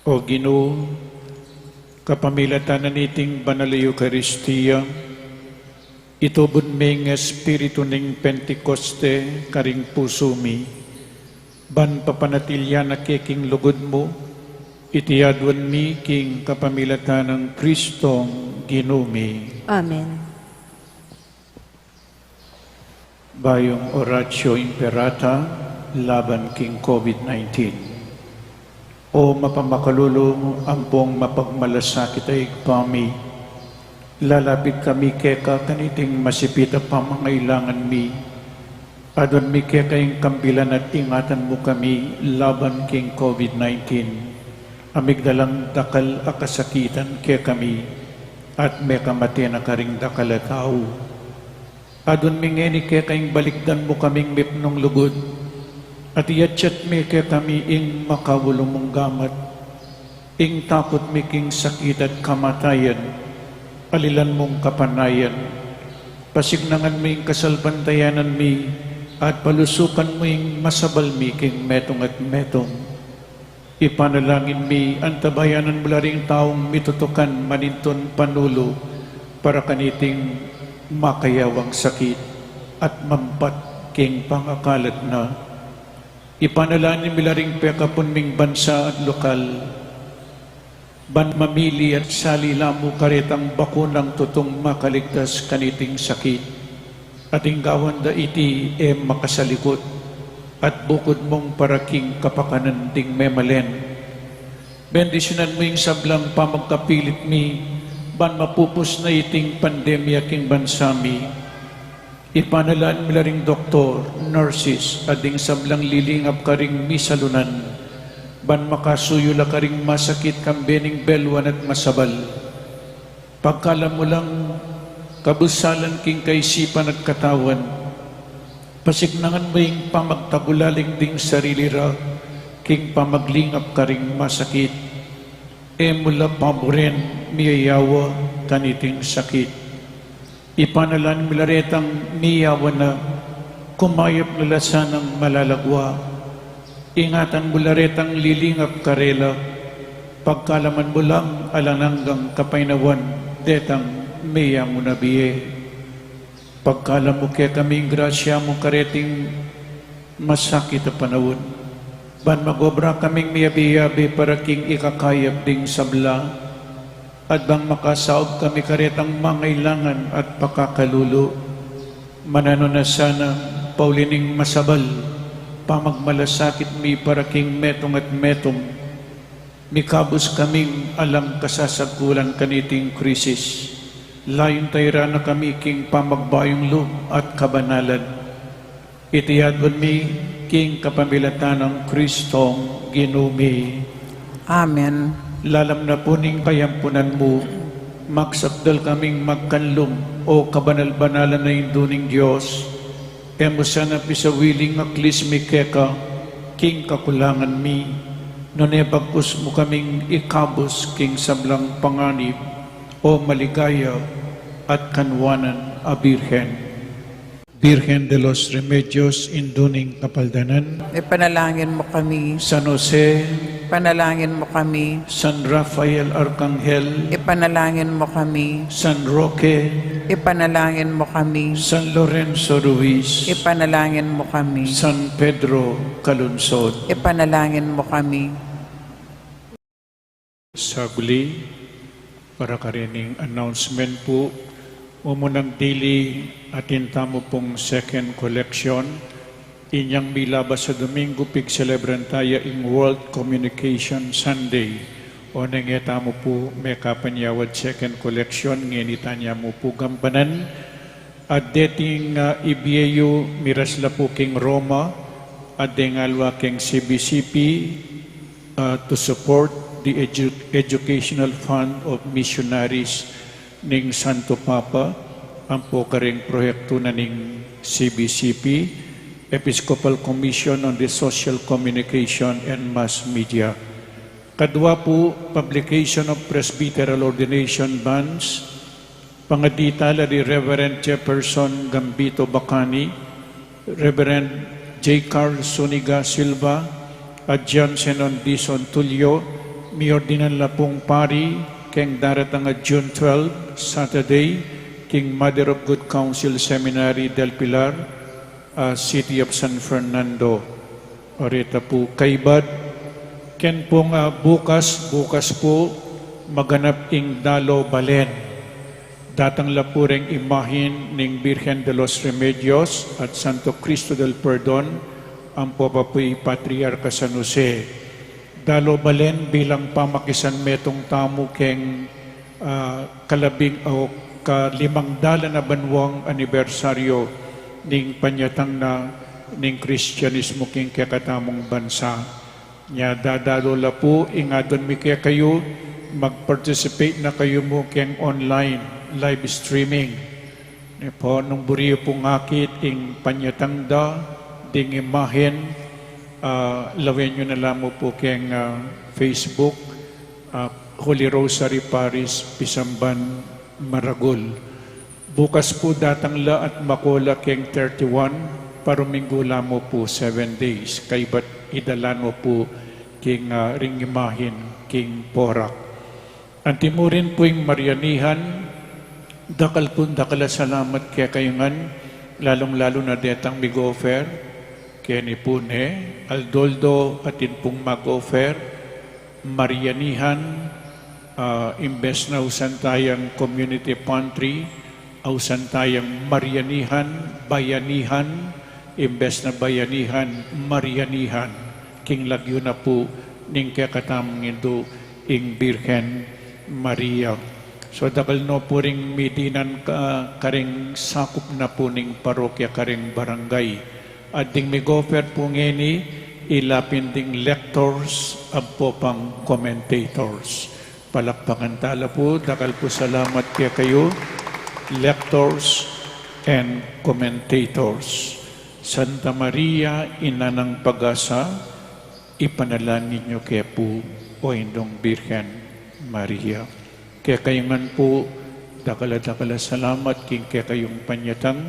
O Ginu, kapamilatan na niting banal a Eukaristia, itubud me ing Espiritu ning Pentecoste karing pusu mi, ban papanatilian na ke king lugud mu, iti aduan mi king kapamilatan nang Kristong Ginu mi. Amen. Bayung Oratio Imperata laban king COVID nineteen. O mapamakalulu ampong mapagmalasakit a Ibpa mi, lalapit kami keka kaniting masipit a pamangailangan mi. Aduan mi keka ing kambilan at ingatan mu kami laban king COVID nineteen. A migdalang dakal a kasakitan kekami, at mekamate na karing dakal a tau. Aduan mi ngeni keka ing balikdan mu kaming mipnung lugud, at iyatyat mi kekami ing makaulu mung gamat, ing takut mi king sakit at kamatayan, alilan mung kapanayan. Pasignangan mu ing kasalpantayanan mi, at palusukan mu ing masabal mi king metung at metung. Ipanalangin mi, antabayanan mu la ring taung mitutukan manintun panulu para kaniting makayawang sakit at mampat king pangakalat na. Ipanalangin mi la ring pekapun ming bansa at lokal, ban mamili at sali la mu karetang bakunang tutung makaligtas kaniting sakit. At ing gawan da iti e makasalikut, at bukud mung para king kapakanan ding memalen. Bendisyunan mu ing sablang pamagkapilit mi, ban mapupus na iting pandemya king bansa mi. Ipanalangin mi la ring doktor, nurses, at ding sablang lilingap karing misalunan, ban makasuyu la karing masakit kambe ning beluan at masabal. Pagkalam mu lang kabusalan king kaisipan at katawan, pasignangan mu ing pamagtagulaling ding sarili ra king pamaglingap karing masakit. E mu la paburen miyayawa kaniting sakit. Ipanalangin mu la retang miyayawa na, kumayap na la sanang malalagua. Ingatan mu la retang lilingap karela, pagkalaman mu lang alang anggang kapaynawan detang miyamu na bie. Pagkalam mu kekami ing grasya mu kareting masakit a panaun, ban magobra kaming miyabe-yabe para king ikakayap ding sabla, at bang makasaup kami karetang mangailangan at pakakalulu. Mananu na sana, pauli ning masabal pamagmalasakit mi para king metung at metung, mikabus kaming alang kasasagkulan kaniting krisis. Layun tayran na kami king pamagbayung lub at kabanalan. Iti aduan mi king kapamilatan nang Kristong Ginu mi. Amen. Lalam na pu ning kayampunan mu, magsakdal kaming magkanlum, o kabanal-banalan a Indu ning Dios. E mu sana pisawili ing aklis mi keka king kakulangan mi, nune bagkus mu kaming ikabus king sablang panganib, o maligaya at kanwanan a Birhen. Birhen de los Remedios, Indu ning Kapaldanan. Ipanalangin mu kami. San Jose. Ipanalangin mu kami. San Rafael Arcangel. Ipanalangin mu kami. San Roque. Ipanalangin mu kami. San Lorenzo Ruiz. Ipanalangin mu kami. San Pedro Calungsod. Ipanalangin mu kami. Saguli, para karening announcement pu, mumunang dili, atin tamu pung second collection, inyang milabas a Domingo, pigselebran taya ing World Communication Sunday. Oneng e tamu pu mekapanyawad second collection, ngeni tanya mu pu gampanan. At deting, ah, ibie yu, miras la pu king Roma, at dengalwa king C B C P, ah, to support the edu-, educational fund of missionaries ning Santo Papa, ampo karing proyektu na ning C B C P, Episcopal Commission on the Social Communication and Mass Media. Kadwa pu, publication of presbyteral ordination bans, pangadita la di Reverend Jefferson Gambito Bacani, Reverend J. Carl Zuniga Silva, at John Zenon Dizon Tulio, miordinan la pung pari keng daratang a June twelve, Saturday, king Mother of Good Counsel Seminary del Pilar, a City of San Fernando. Oreta pu kaybat, ken pung, ah, bukas, bukas pu, maganap ing Dalo Balen. Datang la pu reng imahin ning Birhen de los Remedios at Santo Cristo del Perdon, ampo pa pu i Patriarka San Jose. Dalo Balen bilang pamakisan metung tamu keng, ah, kalabing o kalimang dalan a banuang anibersaryo ning panyatang na ning Kristianismu king kekatamung bansa. Nya dadalo la pu ing adwan mi kekayu, mag-participate na kayu mu keng online live streaming. Ne pu, nung buri yu pung akit ing panyatang da ding imahin, ah, lawen yu na la mu pu keng, ah, Facebook, ah, Holy Rosary Parish, Pisamban, Maragul. Bukas pu datang la at mako la keng thirty-one, paruminggu la mu pu seven days, kaybat idalan mu pu king, ah, ring imahin king Porac. Anti mu rin pu ing Marianihan, dakal pung dakal a salamat kekayu ngan, lalung-lalu na detang mig-offer, keni pu ne, aldoldo atin pung mag-offer, Marianihan, ah, imbes na ausan tayang community pantry, ausan tayang Marianihan, bayanihan, imbes na bayanihan, Marianihan, king lagyu na pu ning kekatamung Indu, ing Birhen Maria. So, dakal no pu ring midinan ka-, karing sakup na pu ning parokya karing barangay. At ding mig-offer pu ngeni, ila pin ding lectors, ampo pang commentators. Palakpakan tala pu, dakal pu salamat kekayu, lectors and commentators. Santa Maria, Ina nang Pag-asa, ipanalangin yu ke pu, o Indung Birhen Maria. Kekayu ngan pu, dakal a dakal a salamat king kekayung panyatang,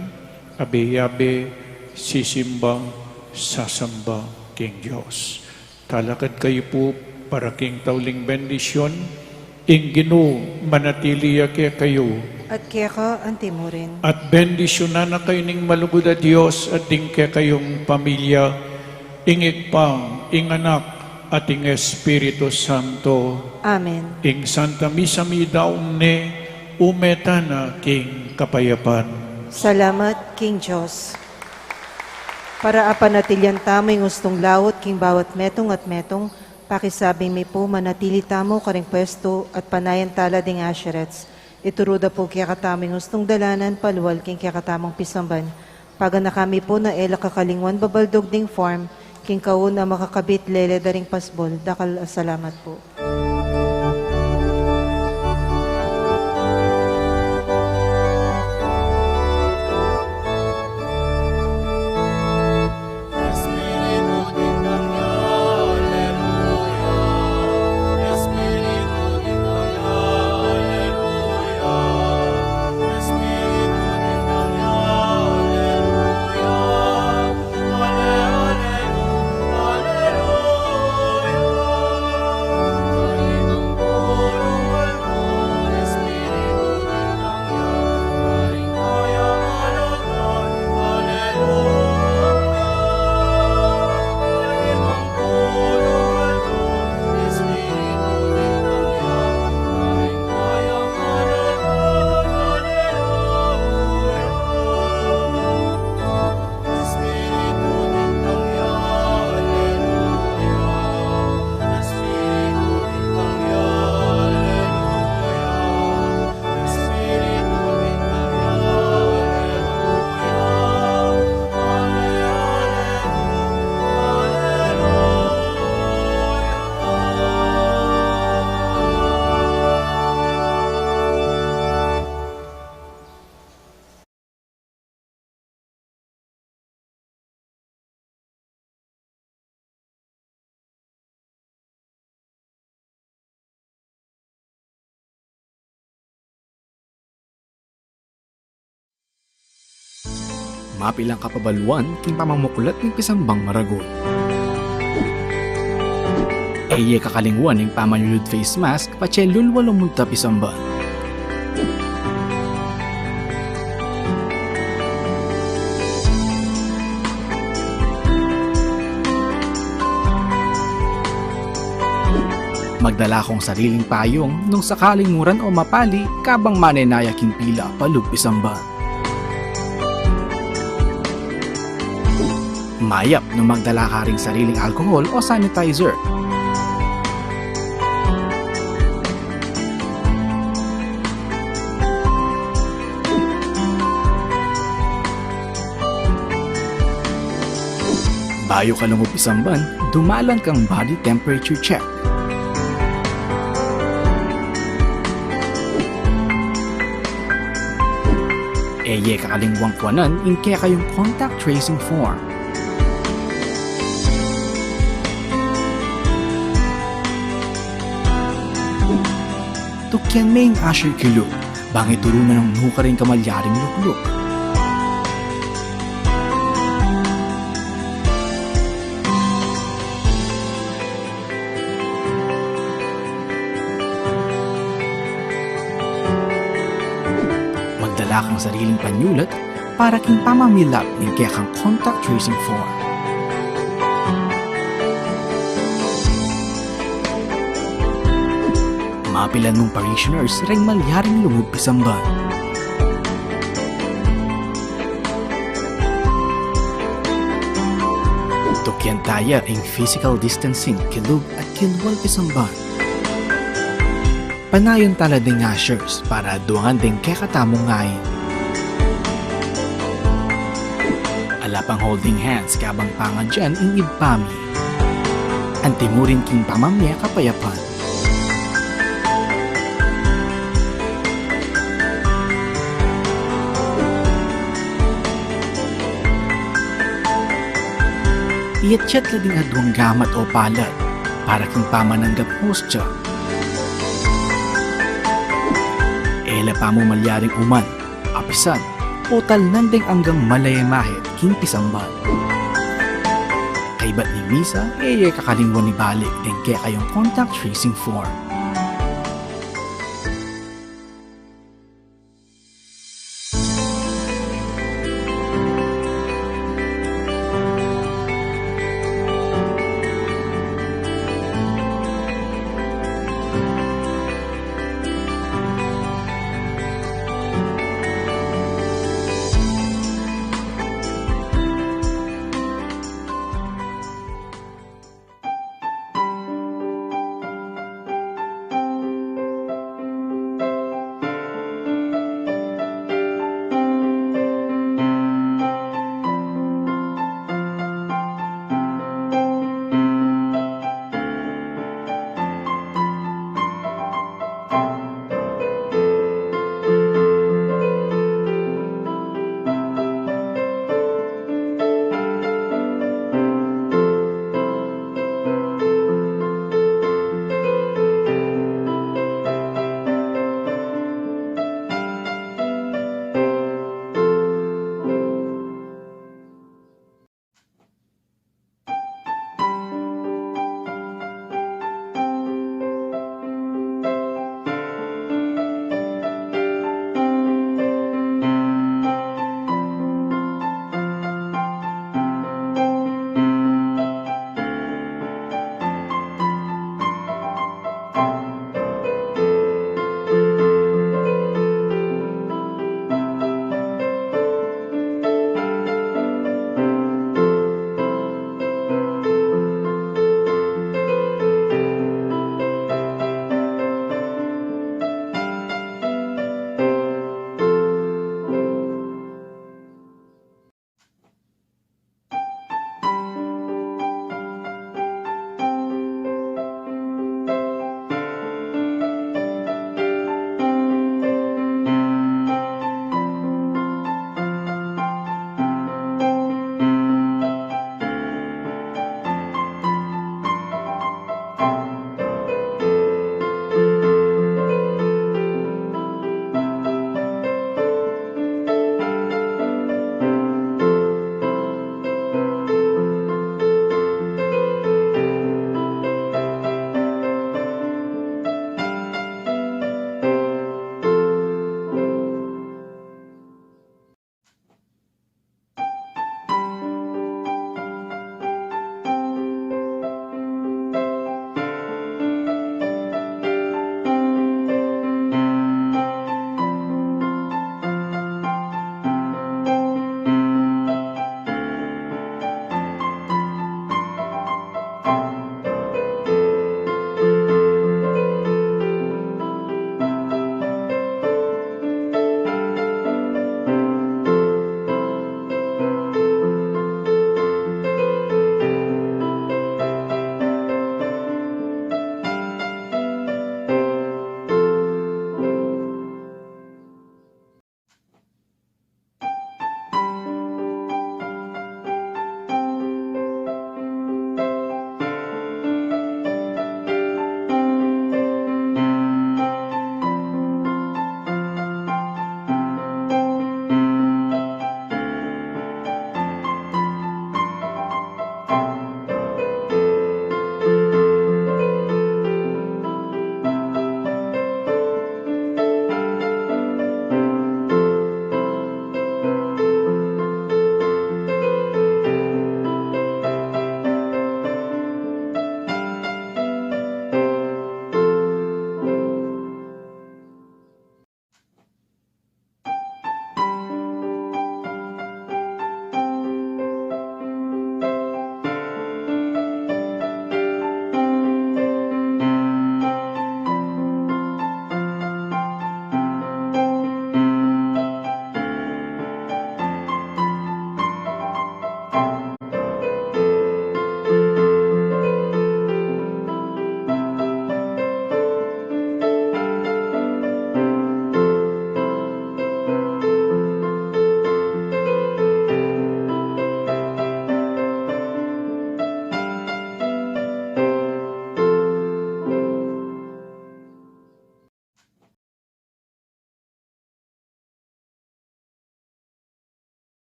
abe-abe, sisimba, sasamba king Dios. Talakad kayu pu para king tauling bendisyun, ing Ginu manatili ya kekayu. At keka anti mu rin. At bendisyunan na kayu ning malugud a Dios at ding kekayung pamilya, ing Ibpa, ing Anak, at ing Espiritu Santo. Amen. Ing Santa Misa midaun ne, ume tana king kapayapan. Salamat king Dios. Para apanatilian tamu ing ustung laut king bawat metung at metung, pakisabi mi pu manatili tamu karing pwestu at panayan tala ding asherets. Ituru da pu kekatamu ing ustung dalanan palual king kekatamung pisamban. Paganaka mi pu na e la kakalingwan babaldug ding form king kauna makakabit lele da ring pasbul. Dakal a salamat pu. Mapilan kapabaluan king pamamuklat ning pisambang maragul. E ye kakalingwan ing pamanyulud face mask patse lulwa lumunta pisamban. Magdala kung sariling payung nung sakaling muran o mapali kabang manenaya king pila palub pisamban. Mayap nung magdala ka ring sariling alcohol o sanitizer. Bayu ka lungub pisamban, dumalan kang body temperature check. E ye kakalingwan kuanan ing kekayung contact tracing form. Tukian me ing usher kilub, bang ituru na nung nukarin ka malyaring lukluk. Magdala kang sariling panyulat para king pamamilap ning kekang contact tracing form. Mapilan mung parishioners reng malyaring lungub pisamban. Tukian taya ing physical distancing kilub at kilwal pisamban. Panayan tala ding ushers para duangan ding kekatamung ngain. Ala pang holding hands kabang pangadyan ing Ibpa mi. Antimurin king pamamie kapayapan. Iyatyat la ding aduang gamat o palad para king pamananggap hostya. E la pamu malyaring uman, apisan, o talnan deng anggang malaya mahit king pisamban. Kaybat ning misa, e ye kakalingwan ibalik deng kekayung contact tracing form.